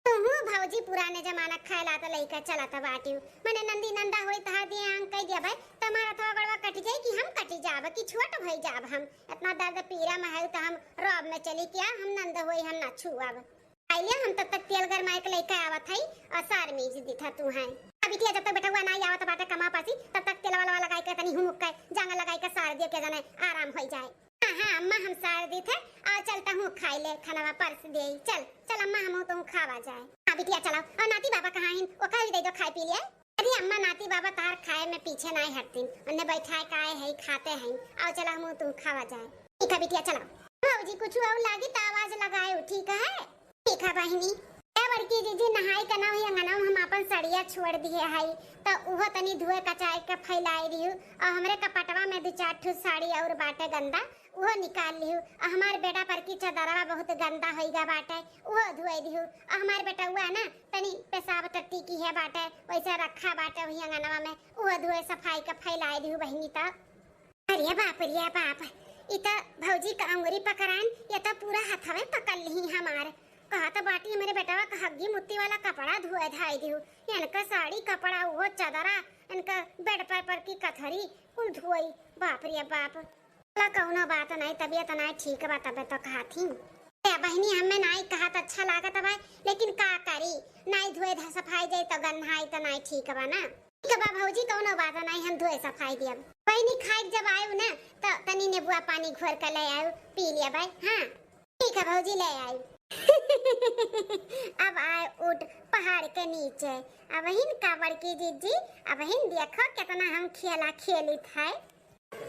तुहू भौजी पुराने जमाना खाए ला त लइका चलत बाटिउ। मने नंदी नंदा होई तहार दिया अंग कह दिया भाई, तमारा तो गड़वा कट जाई कि हम कटी जाब कि छोट भई जाब हम। इतना दर्द पीरा में है तो हम रौब में चली क्या, हम नंद होई हम ना छुअब। आइए, हम तब तक तेल गरमाए के लेके आवत हई और सार मीज दीथा तू है। अब बिटिया, जब तक बेटवा ना आवत बाटे कमा पासी, तब तक तेल वाला लगाई के तनी हुमुक के जांगर लगाई के सार दियो, के जाने आराम होई जाए। हाँ, हाँ, अम्मा, हम सार दीथे, और चलता हूँ खाई ले, खाना परस दे। चल, चल अम्मा, हम तो खावा जाए। हाँ बिटिया, चलाओ। और नाती बाबा कहाँ हैं? ओका भी दे दो, खाए पी लिए। अरे अम्मा, नाती बाबा तार खाए में पीछे नाई हटतीन, उन्हें बैठाए काए है, खाते हैं। आओ चला, हम तुम खावा जाए। ठीक है बिटिया, चलाओ। भौजी, कुछ और लागी त आवाज लगाए, ठीक है? ठीक है बहिनी। ए बड़की जीजी, नहाई के ना हुई अंगना में हम अपन सड़िया छोड़ दिए हई, त उहो तनी धोए कचाए के फैलाई दिहु। और हमरे कपटवा में दो चार ठो साड़ी और बाटे गंदा, उहो निकाल लिहु। और हमार बेटा पर की चदरवा बहुत गंदा होई गा बाटे, उहो धोए दिहु। और हमार बेटउआ ना तनी पेशाब टट्टी की है बाटे, वैसे रखा बाटे वही अंगनवा में, उहो धोए सफाई के फैलाए दिहु बहिनी। त अरे बाप रे बाप, इ त भौजी का अंगुरी पकड़ान, ये त पूरा हथवे पकड़ लिही हमार। कहत बाटी हमरे बेटवा का हग्गी मुत्ती वाला कपड़ा धोए धाई दिहु, इनका साड़ी कपड़ा, उहो चदरा, इनका बेड पर, पर की कथरी कुल धोई। बाप रे बाप, ला कौनो बात नाई, तबियत नाई ठीक बा तबे तो कहत ही। ए बहिनी, हमें नाई कहत अच्छा लागत बा, लेकिन का करी, नाई धोए धा सफाई जाई तो गंधाई तो नाई ठीक बा ना। ठीक बा भौजी, कौनो बात नाई, हम धोए सफाई दियब। बहिनी, खाए के जब आयु ना, तो तनी नेबुआ पानी घोर के ले आयु, पी लिया भाई। हाँ ठीक है भौजी, ले आयु। अब आए उठ पहाड़ के नीचे। अब हिन का बड़की जीजी, अब हिन देखो कितना हम खेला खेलित है।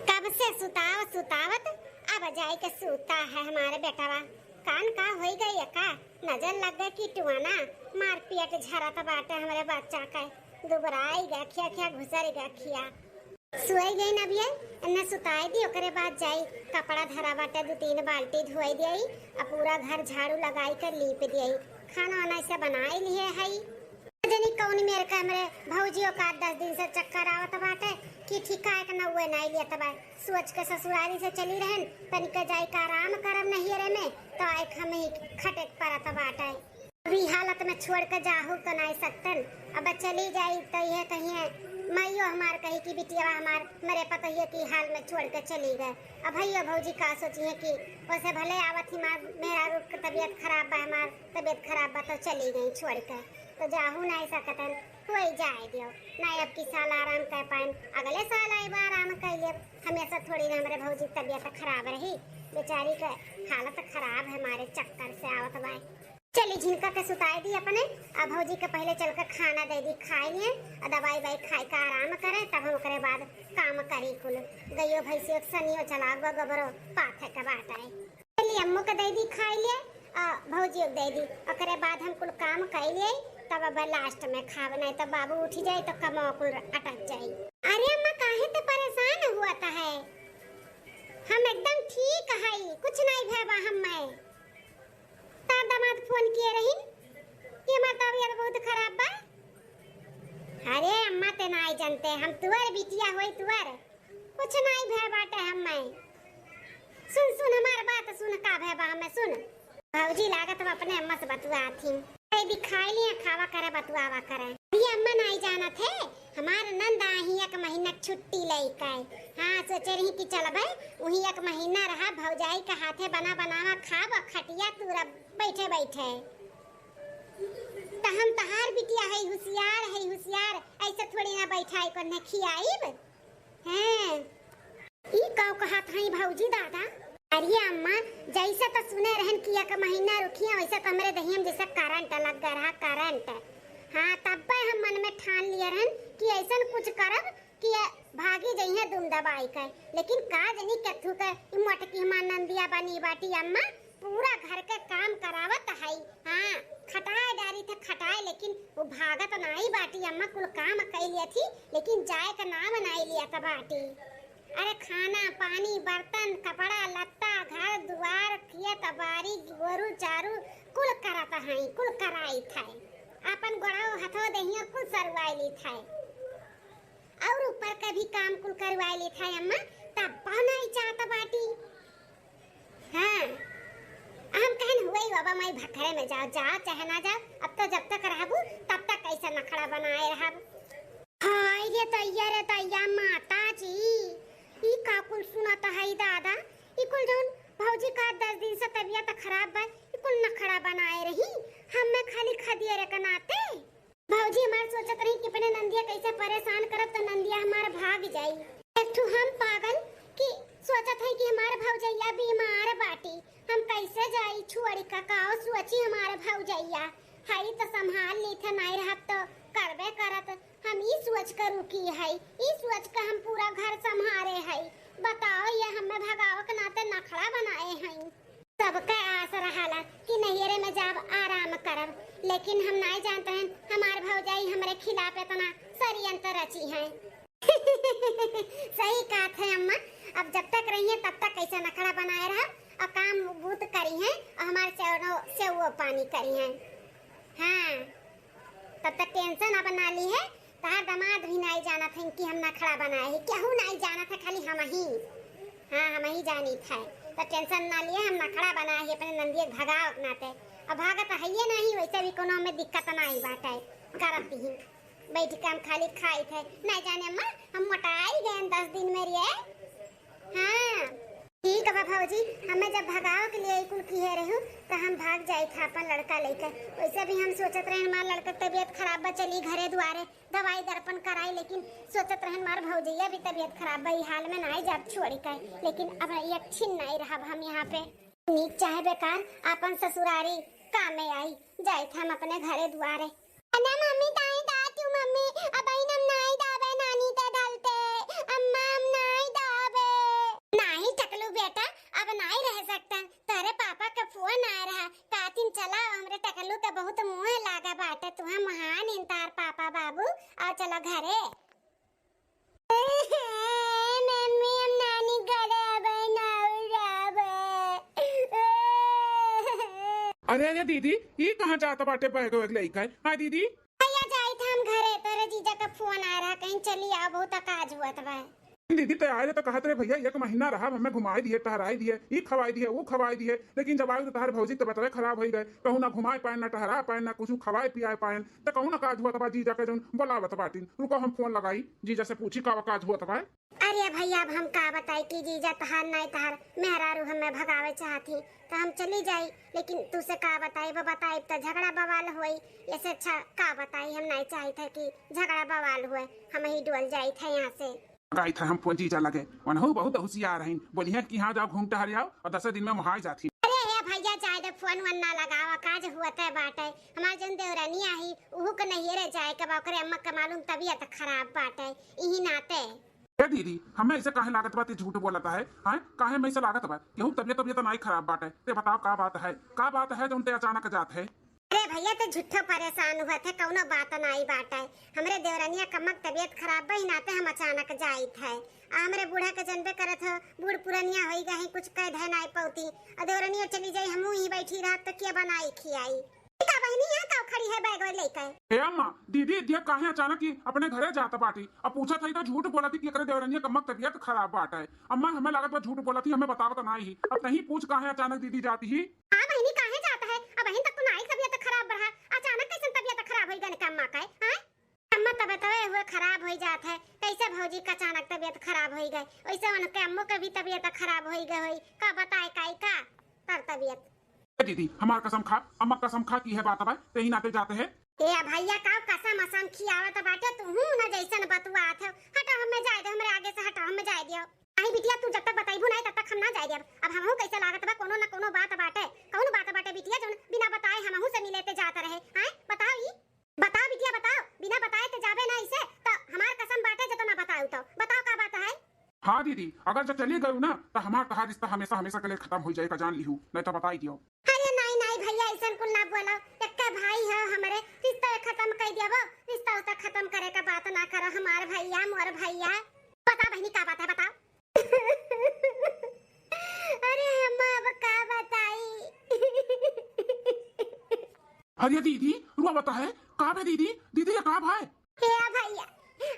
कब से सुताव सुतावत अब जाए के सूता है हमारे बेटवा। कान का होई गई का? नजर लग गई कि टुआना मार पेट झरत बाटे हमरे बच्चा के। दुबराई गखिया, खिया घुसर गखिया। सोई गई न अभिये, इन्हें सुताई दी, ओकरे बाद जाई कपड़ा धरा बाटे दो तीन बाल्टी धोई दियाई, आ पूरा घर झाड़ू लगाई के लीप दियाई। खाना वाना इसे बनाई लिए हई। जनी कौन मेर का हमरे भौजियो का आठ दस दिन से चक्कर आवत बाटे कि ठिकाए के नौवे नाई लियत बा। सोच के ससुरारी से चली रहन, तनिक जाई के आराम करब नहियरे में, तो आए के हम ही खटे के परत बाटे। अभी हालत में छोड़ के जाहू तो नाई सकतन, अब चली जाई तो यह कहिए माइयो हमार कही कि बिटिया हमार मरे पतोहिए की हाल में छोड़ के चली गए। अब भैया भौजी का सोचिए कि वैसे भले आवत ही मार मेहरारू के तबीयत खराब बा, हमार तबीयत खराब बा तो चली गई छोड़ के। तो जाहू नाई सकतन, कोई जाए दियो। नाई अब की साल आराम कर पाएन, अगले साल आए बा आराम कर लेब। हमेशा थोड़ी ना हमरे भौजी के तबीयत खराब रही, बेचारी के हालत खराब है, हमारे चक्कर से आवत बा। चली झिनका के सुताई दी अपने, अब भौजी के पहले चल के खाना दे दी, खाए लिए, और दवाई वाई खाए के आराम करे, तब हम ओकरे बाद काम करी कुल। गइयो भैंसियो के सनियो चला गो, गोबरो पाथे के बाटे। चली अम्मो के दे दी खाई ले, आ भौजियो के दे दी, ओकरे बाद हम कुल काम कर लिए, तब अब लास्ट में खाब, नहीं तो बाबू उठ जाए तो कमवा कुल अटक जाए। अरे अम्मा, काहे ते परेशान हुआ है? हम एकदम ठीक हई, कुछ नहीं भय बा हम्मे। तार दामाद फोन किए रहिन कि हमार तबियत बहुत खराब बा। अरे अम्मा, ते नाई जानते, हम तुअर बिटिया होई तुअर। कुछ नाई भय बाटे हम्मे। सुन, सुन हमार बात सुन, का भय बा हम्मे सुन। भौजी लागत हम अपने अम्मा से बतुआ थी। ए भी खाई लिए, खावा करे, बतुआवा करे। ये अम्मा नाई जानत है, हमार नंद आही एक महीना क छुट्टी लइके। हाँ, सोचे रही कि चलबे, उही एक महीना रहा, भौजाई के हाथे बना बनावा खाब, खटिया तूरब बैठे बैठे। त हम तहार बिटिया है, हुसियार है, हुसियार, ऐसे थोड़ी ना बैठाई को न खियाइब। हैं, ई का कहत हई भौजी दादा? अरे अम्मा, जैसे त सुने रहन कि एक महीना रुकिया, वैसे त हमरे दहिया में जैसे करंट लग गया रहा, करंट। हाँ, तब्बे हम मन में ठान लिए रहन कि ऐसन कुछ करब कि ये भागी जइहे दुम दबाई के। लेकिन का जनी केथू के ई मोटकी हमार नंदिया बनी बाटी अम्मा, पूरा घर के काम करावत हई। हाँ, खटाए डारी थे खटाए, लेकिन वो भागत नाई बाटी अम्मा, कुल काम कई लिया थी, लेकिन जाए का नाम नाई लिया था बाटी। अरे खाना पानी, बर्तन, कपड़ा लत्ता, घर दुआर, खेत बारी, गोरू चारू, कुल करत हई, कुल कराई थे। अपन गोड़ाओ हथो देहियो कुल सरवाई ली थे। और ऊपर के भी काम कुल करवाई ली थे अम्मा, तब नाई चाहत बाटी। हाँ, हम कहन हुए ही बाबा माई भखरे में जाओ, जाओ चाहे ना जाओ, अब तो जब तक रहबू तब तक कैसे नखड़ा बनाए रहब। हाय रे दैया, रे दैया, माता जी, ई का कुल सुनत हई दादा? ई कुल जौन भौजी का दस दिन से तबियत खराब बा, ई कुल नखड़ा बनाए रही, हमें खाली खदियरे के नाते। भौजी हमार सोचत रही कि अपने नंदिया कैसे परेशान करब तो नंदिया हमार भाग जाई। एक ठो हम पागल कि सोचत है कि हमार भौजैया बीमार बाटी, हम कैसे जाई छोड़ी का, काओ सोची हमार भौजैया। हई तो संभाल ली थे, नाई रहब तो करबे करत। हम ई सोच के रुकी है, ई सोच के हम पूरा घर संभारे है। बताओ, ये हमें भगावे के नाते नखड़ा बनाए हैं। सबके आस रहला कि नैहरे में जाब, आराम करब, लेकिन हम नाई जानत रहन हमार भौजाई हमरे खिलाफ इतना षड्यंत्र रची है। सही कहत है अम्मा, अब जब तक रही है तब तक कैसे नखड़ा बनाए रहब और काम बूत करी है और हमार सेवनो सेवो पानी करी है। हाँ, तब तक टेंशन अब ना ली है। तहार दामाद भी नाई जानत हैं कि हम नखड़ा बनाए हैं, केहू नाई जानत है, खाली हम ही, हाँ, हम ही जानित है। तो टेंशन ना लिए, हम नखड़ा बनाए हैं अपने नंदिया के भगाव के नाते। अब भागत हइये नहीं, वैसे भी कोनो में दिक्कत नाई बाटे, करत ही बैठ के हम खाली खाई थे। नाई जाने अम्मा, हम मोटाई गए दस दिन में रे। हाँ। ठीक बा भौजी, हमें जब भगावे के लिए कुल किहे रहू, तो हम भाग जाई था अपन लड़का लेकर। वैसे भी हम सोचत रहे हमार लड़का के तबीयत खराब बा, चली घरे दुआरे दवाई दर्पण कराई, लेकिन सोचत रहे हमार भौजैया भी तबीयत खराब बा, ई हाल में नाई जाब छोड़ी के। लेकिन अब एक छिन नाई रहब हम यहाँ पे। नीक चाहे बेकार, अपन ससुरारी कामे आई, जाई था हम अपने घरे दुआरे। ना मम्मी, ताई दातू मम्मी, अब हम नाई दाबे नानी ते डलते। अम्मा, हम नाई दाबे। नाई टकलू बेटा, अब नाई रह सकता। तोरे पापा के फोन आए रहा, कातिन चला हमरे टकलू के बहुत मुँह लागा बाटे, तुहा महान इंतार पापा बाबू, और चलो घरे। मम्मी, हम नानी घरे अब नाई जाबे। अरे, अरे दीदी, ई कहाँ जात बाटे बैग वैग लेके? हाँ दीदी। भैया जाई था हम घरे, तोरे जीजा का फोन आ रहा, कहीं चली आओ, बहुत काज हुआ था भाई। दीदी, ते आए रहे तो कहत रहे, "भैया, एक महीना रहा, हमें घुमाई दिए, टहराई दिए, ई खवाई दिए, वो खवाई दिए," लेकिन जब आए तो तहार भौजी तो बतवे खराब होई गए, कहूँ ना घुमाए पाए, ना टहरा पाए, ना कुछ खवाए पियाए पाए, तो कहूँ ना काज हुआ तबा जीजा के जौन बोलावत बाटिन। रुको, हम फोन लगाई, जीजा से पूछी का काज हुआ तबा। अरे भैया, अब हम का बताई कि जीजा तहार नाई तहार मेहरारू हमें भगावे चाहत ही, तो हम चली जाई, लेकिन तू से का बताई, वो बताई तो झगड़ा बवाल होई, ऐसे अच्छा का बताई, हम नाई चाहित है कि झगड़ा बवाल हुए, हम ही डोल जाइत है यहाँ से। लगाई था हम फोन जीजा लगे, वनहु बहुत होशियार हईन, बोलिहैं कि हाँ जाओ घूम टहर आओ और दसे दिन में मोहाय जात ही। अरे हे भैया, जाए दे, फोन वोन ना लगावा, काज हुअत है बाटे। हमार जौन देवरानी आही, उहू के नैहरे जाए के बा, ओकरे अम्मा के मालूम तबीयत खराब बाटे, इही नाते। ए दीदी, हमें ऐसे काहे लागत बा ते झूठ बोलत है? हैं? काहे में ऐसे लागत बा? केहू तबीयत, तबीयत नाई खराब बाटे। ते बताओ का बात है? का बात है जौन ते अचानक जात है? अरे भैया, ते झूठो परेशान हुआ थे, कौनो बात नाई बाटे। हमरे देवरनिया कम्मक तबीयत खराब बा, ई नाते हम अचानक जाइत है। आ हमरे बूढ़ा के जनबे करत हो, बूढ़ पुरनिया होई गए हैं, कुछ कह धे नाई पौती। आ देवरनिया चली जाई, हमहू ही बैठी रहब तो के बनाई खियाई? ई का बहिनी यहाँ का खड़ी है बैग लेके? ए अम्मा, दीदी, दिया काहे अचानक ही अपने घरे जात बाटी? अब पूछत हई तो झूठ बोलती कि एकरे देवरनिया कम्मक तबीयत खराब बाटे। अम्मा, हमें लागत बा झूठ बोलती, हमें बतावत नाई ही। अब तहीं पूछ काहे अचानक दीदी जाती ही? हाँ बहिनी, काहे जात है? अबहिन तक तो नाई तबीयत खराब रहा, अचानक कैसन तबीयत खराब होई गन के अम्मा के, हैं? अम्मा तबे तबे हुए खराब होइ जात है। कैसे भौजी का अचानक तबियत खराब होइ गए, वैसे उनके अम्मो के भी तबियत खराब होइ गए होई। का बताए काई का तर तबियत। ए दीदी, हमार कसम खा, अम्मा कसम खा कि है बात बा, तेही नाते जाते है। ए भैया, का कसम असम खियावत बाटे, तू हूँ ना जैसन बतुआत हो। हटो, हमें जाए दो, हमरे आगे से हटो, हमें जाए दियो। नहीं बिटिया, तू जब तक बताइबू नहीं, तब तक हम ना जाए देब। अब हमहू कैसे लागत बा, कोनो ना कोनो बात बाटे। कौन बात बाटे बिटिया, जौन बिना बताए हमहू से मिले ते जात रहे? आए, बताओ ई। बताओ बिटिया, बताओ, बिना बताए ते जाबे ना इसे, त हमार कसम बाटे जे तो ना बताऊ तो। बताओ का बात है? हाँ दीदी, अगर जो चली गयू ना, त हमार तहार रिश्ता हमेशा हमेशा के लिए खत्म हो जाए, का जान लिहू, नहीं तो बताई दियो। अरे नहीं नहीं भैया, ऐसन कुल ना बोलो, एक्के भाई हो हमरे, रिश्ता खत्म कर दियो, रिश्ता उश्ता खत्म करे का बात ना करो, हमार भैया, मोर भैया। बता बहनी, का बात है, बताओ। अरे हम अब का बताई। अरे दीदी, रुआ बता है, का बे दीदी, दीदी ये का भाई? हे भैया,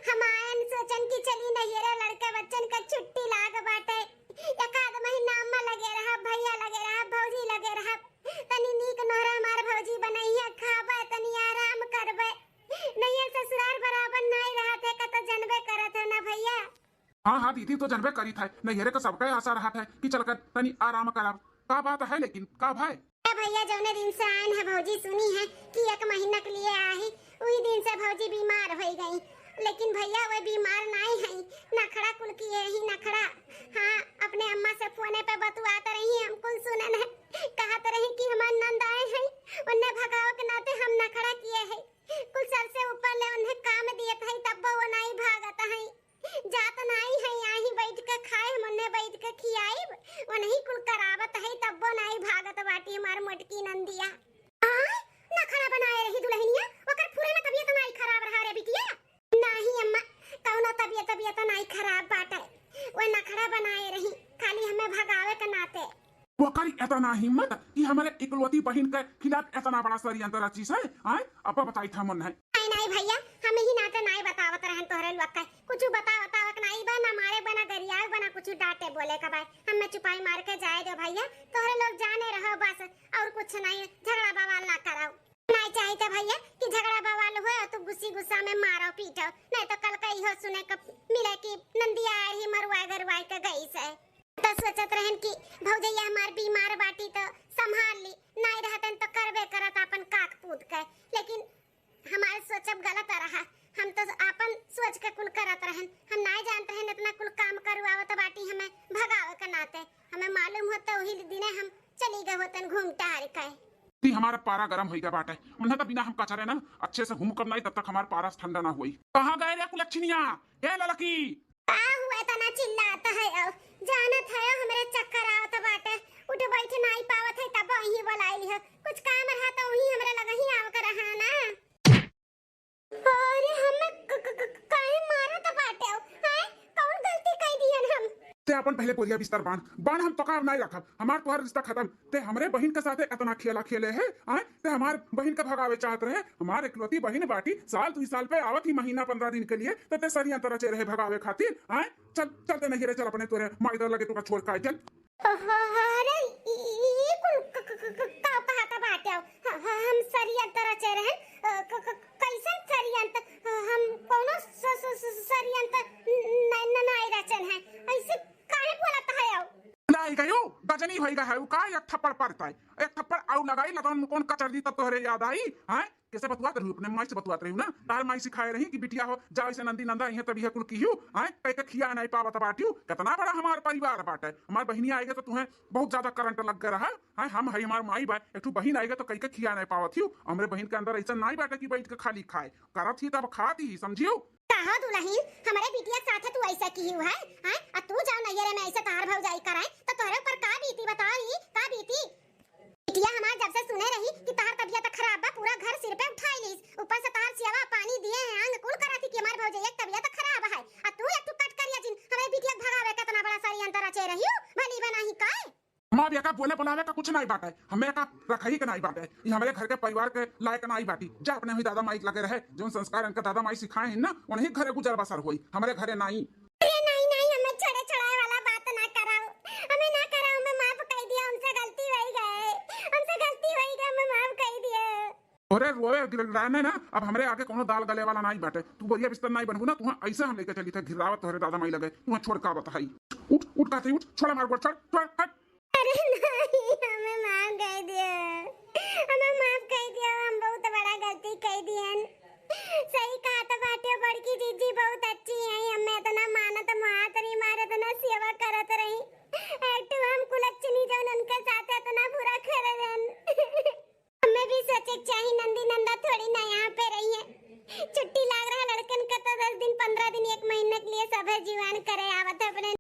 हम आयन सोचन कि चली नैहरे, लड़के बच्चन का छुट्टी लाग बाटे, एक आध महीना अम्मा लगे रहा, भैया लगे रहा, भौजी लगे रहा, तनी नीक नोहरा हमार भौजी बनैया, खाबे, तनी आराम करबे। नैहर ससुराल बराबर नाई रहत है, का तो जनबे करत है ना भैया। हाँ, हाँ, दीदी तो जनबे करीत है, नैहरे का सबका आशा रहत है कि चल कर तनी आराम करब। का बात है लेकिन, का भाई? ए भैया, जौने दिन से आयन है भौजी सुनी है कि एक महीना के लिए आई, वही दिन से भौजी बीमार होइ गई। लेकिन भैया, वे बीमार नाई है, नखड़ा कुल किए ही नखड़ा। हाँ, अपने अम्मा से फोने पे बतुआत रही, हम कुल सुनन है, कहत रही कि हमार नंद आए हैं, उन्हें भगावे के नाते हम नखड़ा किए हैं। कुल सर से ऊपर ले उन्हें काम दिए थे, तब वो नाई भागत है। जात नाई है, यहीं बैठ के खाए, हम उन्हें बैठ के खियाइब, उन्हीं कुल करावत है, तब्बो नाई भागत बाटी हमार मोटकी नंदिया। आय, नखड़ा बनाए रही दुल्हनिया, ओकर फुरे में तबियत नाई खराब रहा रे बिटिया। नाही अम्मा, कौनो तबियत, तबियत नाई खराब बाटे, वो नखड़ा बनाए रही, खाली हमें भगावे के नाते। ओकरी एतना हिम्मत कि हमरे इकलौती बहिन के खिलाफ एतना बड़ा षड्यंत्र रचिस है, आय? अब बताई था मन है। नहीं, नहीं भैया, हम ही नाते नाई बतावत रहन तोहरे लोग के। कुछ बतावत आवत नाई बा, ना मारे बा, ना गरियाए बा, ना कुछ डांटे बोले का बा। हमें चुपाई मार के जाए दो भैया, तोहरे लोग जाने रहो बस, और कुछ नहीं, झगड़ा बवाल ना कराओ। नाई चाहिए था भैया कि झगड़ा बवाल हुए और तू गुस्सी गुस्सा में मारो पीटो, नहीं तो कल का इहो सुने के मिले कि नंदिया आई ही मरुआ गरुआ के गई से। त सोचत रहन कि भौजैया हमार बीमार बाटी त संभाल ली, नाई रहतन त करबे करत आपन काक पूत के। लेकिन हमार सोचब गलत रहा, हम तो आपन सोच के कुल करत रहन। हम नाई जानत रहन इतना कुल काम करवावत बाटी हमें भगावे के नाते। हमें मालूम होत त वही दिने हम चली गए होतन घूम टहर के। ती हमारा पारा गरम होई गया बाटे, उन्हें तो बिना हम कचरे ना अच्छे से घूम कब नाई तब तक हमार पारा ठंडा ना हुई। कहाँ गए रे कुलच्छिनिया? ए ललकी, का हुआ इतना चिल्लात है? अब जानत है हमरे चक्कर आवत बाटे, उठ बैठ नाई पावत है, तब यहीं बोलाइल है। कुछ काम रहा तो वहीं हमरे लगे ही आव के रहा ना। अरे हमें क-, क-, क-, काहे मारत बाटे? हैं? कौन गलती कई दियन हम? ते अपन पहले बोरिया बिस्तर बांध, बांध हम तोका नाई रखब, हमार तोहार रिश्ता खत्म। ते हमरे बहिन के साथे इतना खेला खेले है, आय? ते हमार बहिन के भगावे चाहत रहे, हमार इकलौती बहिन बाटी, साल दुई साल पे आवत ही महीना पन्द्रह दिन के लिए, तो ते षड्यंत्र रचे रहे भगावे खातिर, आय? चल, चल ते नहीं रे, चल अपने तोरे माई दर लगे तोका छोड़ के आए, चल। अरे, ई, ई कुल क-, क-, क-, क-, का कहत बाटे? ह-, ह-, हम षड्यंत्र रचे रहे, अ, क-, क-, कैसन षड्यंत्र? हम कौनो स-, स-, स-, षड्यंत्र न-, न-, न-, नहीं रचन है, ऐसे काहे बोलत है? नाई गयो, गजनी होई गए है, उ का एक थप्पड़ पड़ता है, एक थप्पड़ आउ लगाई, लगन में कौन कचर दी तब तोहरे याद आई, हैं? कैसे बतुआत रही? अपने माई से बतुआत रही ना, तार माई सिखाए रही कि बिटिया हो, जाओ इसे नंदी नंदा, इहे तब इहे कुल किहू, हैं? कह के खिया नहीं पावत बाटियो, कितना बड़ा हमार परिवार बाटे, हमार बहिनी आएगा तो तुम्हें बहुत ज्यादा करंट लग गया रहा, हैं? हम है हमार माई बा, एक ठो बहिन आएगा तो कह के खिया नहीं पावत हियो, हमरे बहिन के अंदर ऐसा नहीं बाटे कि बैठ के खाली खाए, करत ही तब खात ही, समझियो? कहो दुलहिन, हमरे बिटिया के साथे तू ऐसे किहू है, हैं? आ तू जाओ नैहरे में ऐसे तहार भौजाई करे, तो तोहरे ऊपर का बीती बताओ ई, का बीती? बिटिया हमार जब से सुने रही कि तहार तबियत खराब बा, पूरा घर सिर पे उठाई लीस, ऊपर से तहार सेवा पानी दिए हैं, अंग कुल करत ही कि हमार भौजाई के तबियत खराब है, आ तू एक ठो कट करिया जिन हमरे बिटिया के भगावे के इतना बड़ा षड्यंत्र रचे रही हो, भली बनाही काहे? माँ बेटा बोले बुलावे का कुछ नहीं बात है, हमें का रखही के नहीं बात है, ये हमारे घर के परिवार के लायक नहीं बाटी। जा अपने हुई दादा माई लगे रहे, जो संस्कार इनका दादा माई सिखाए हैं ना, उन्हीं घरे गुजर बसर होई, हमारे घरे नहीं। अरे नहीं नहीं, हमें छड़े छड़ाए वाला बात ना कराओ, हमें ना कराओ, हमें माफ कर दिया, हमसे गलती हो गए, हमसे गलती हो गई, हमें माफ कर दिया। अरे रोवे गिड़गिड़ाए ना, अब हमरे आगे कौनो दाल गले वाला नाई बाटे। तू बोरिया बिस्तर नाई बनबू ना, तुहाँ ऐसे हम लेके चली थे घिरावत तोहरे दादा माई लगे। तुहाँ छोड़ का बताई। उठ, उठ कहते उठ, छोड़ हमार गोड़, छोड़, छोड़, हट। अरे नहीं, हमें माफ कर दिया, हमें माफ कर दिया, हम बहुत बड़ा गलती कर दियन। सही कहा तो बाटे, बड़की जीजी बहुत अच्छी हैं, हमें इतना मानत मात नहीं मारे, इतना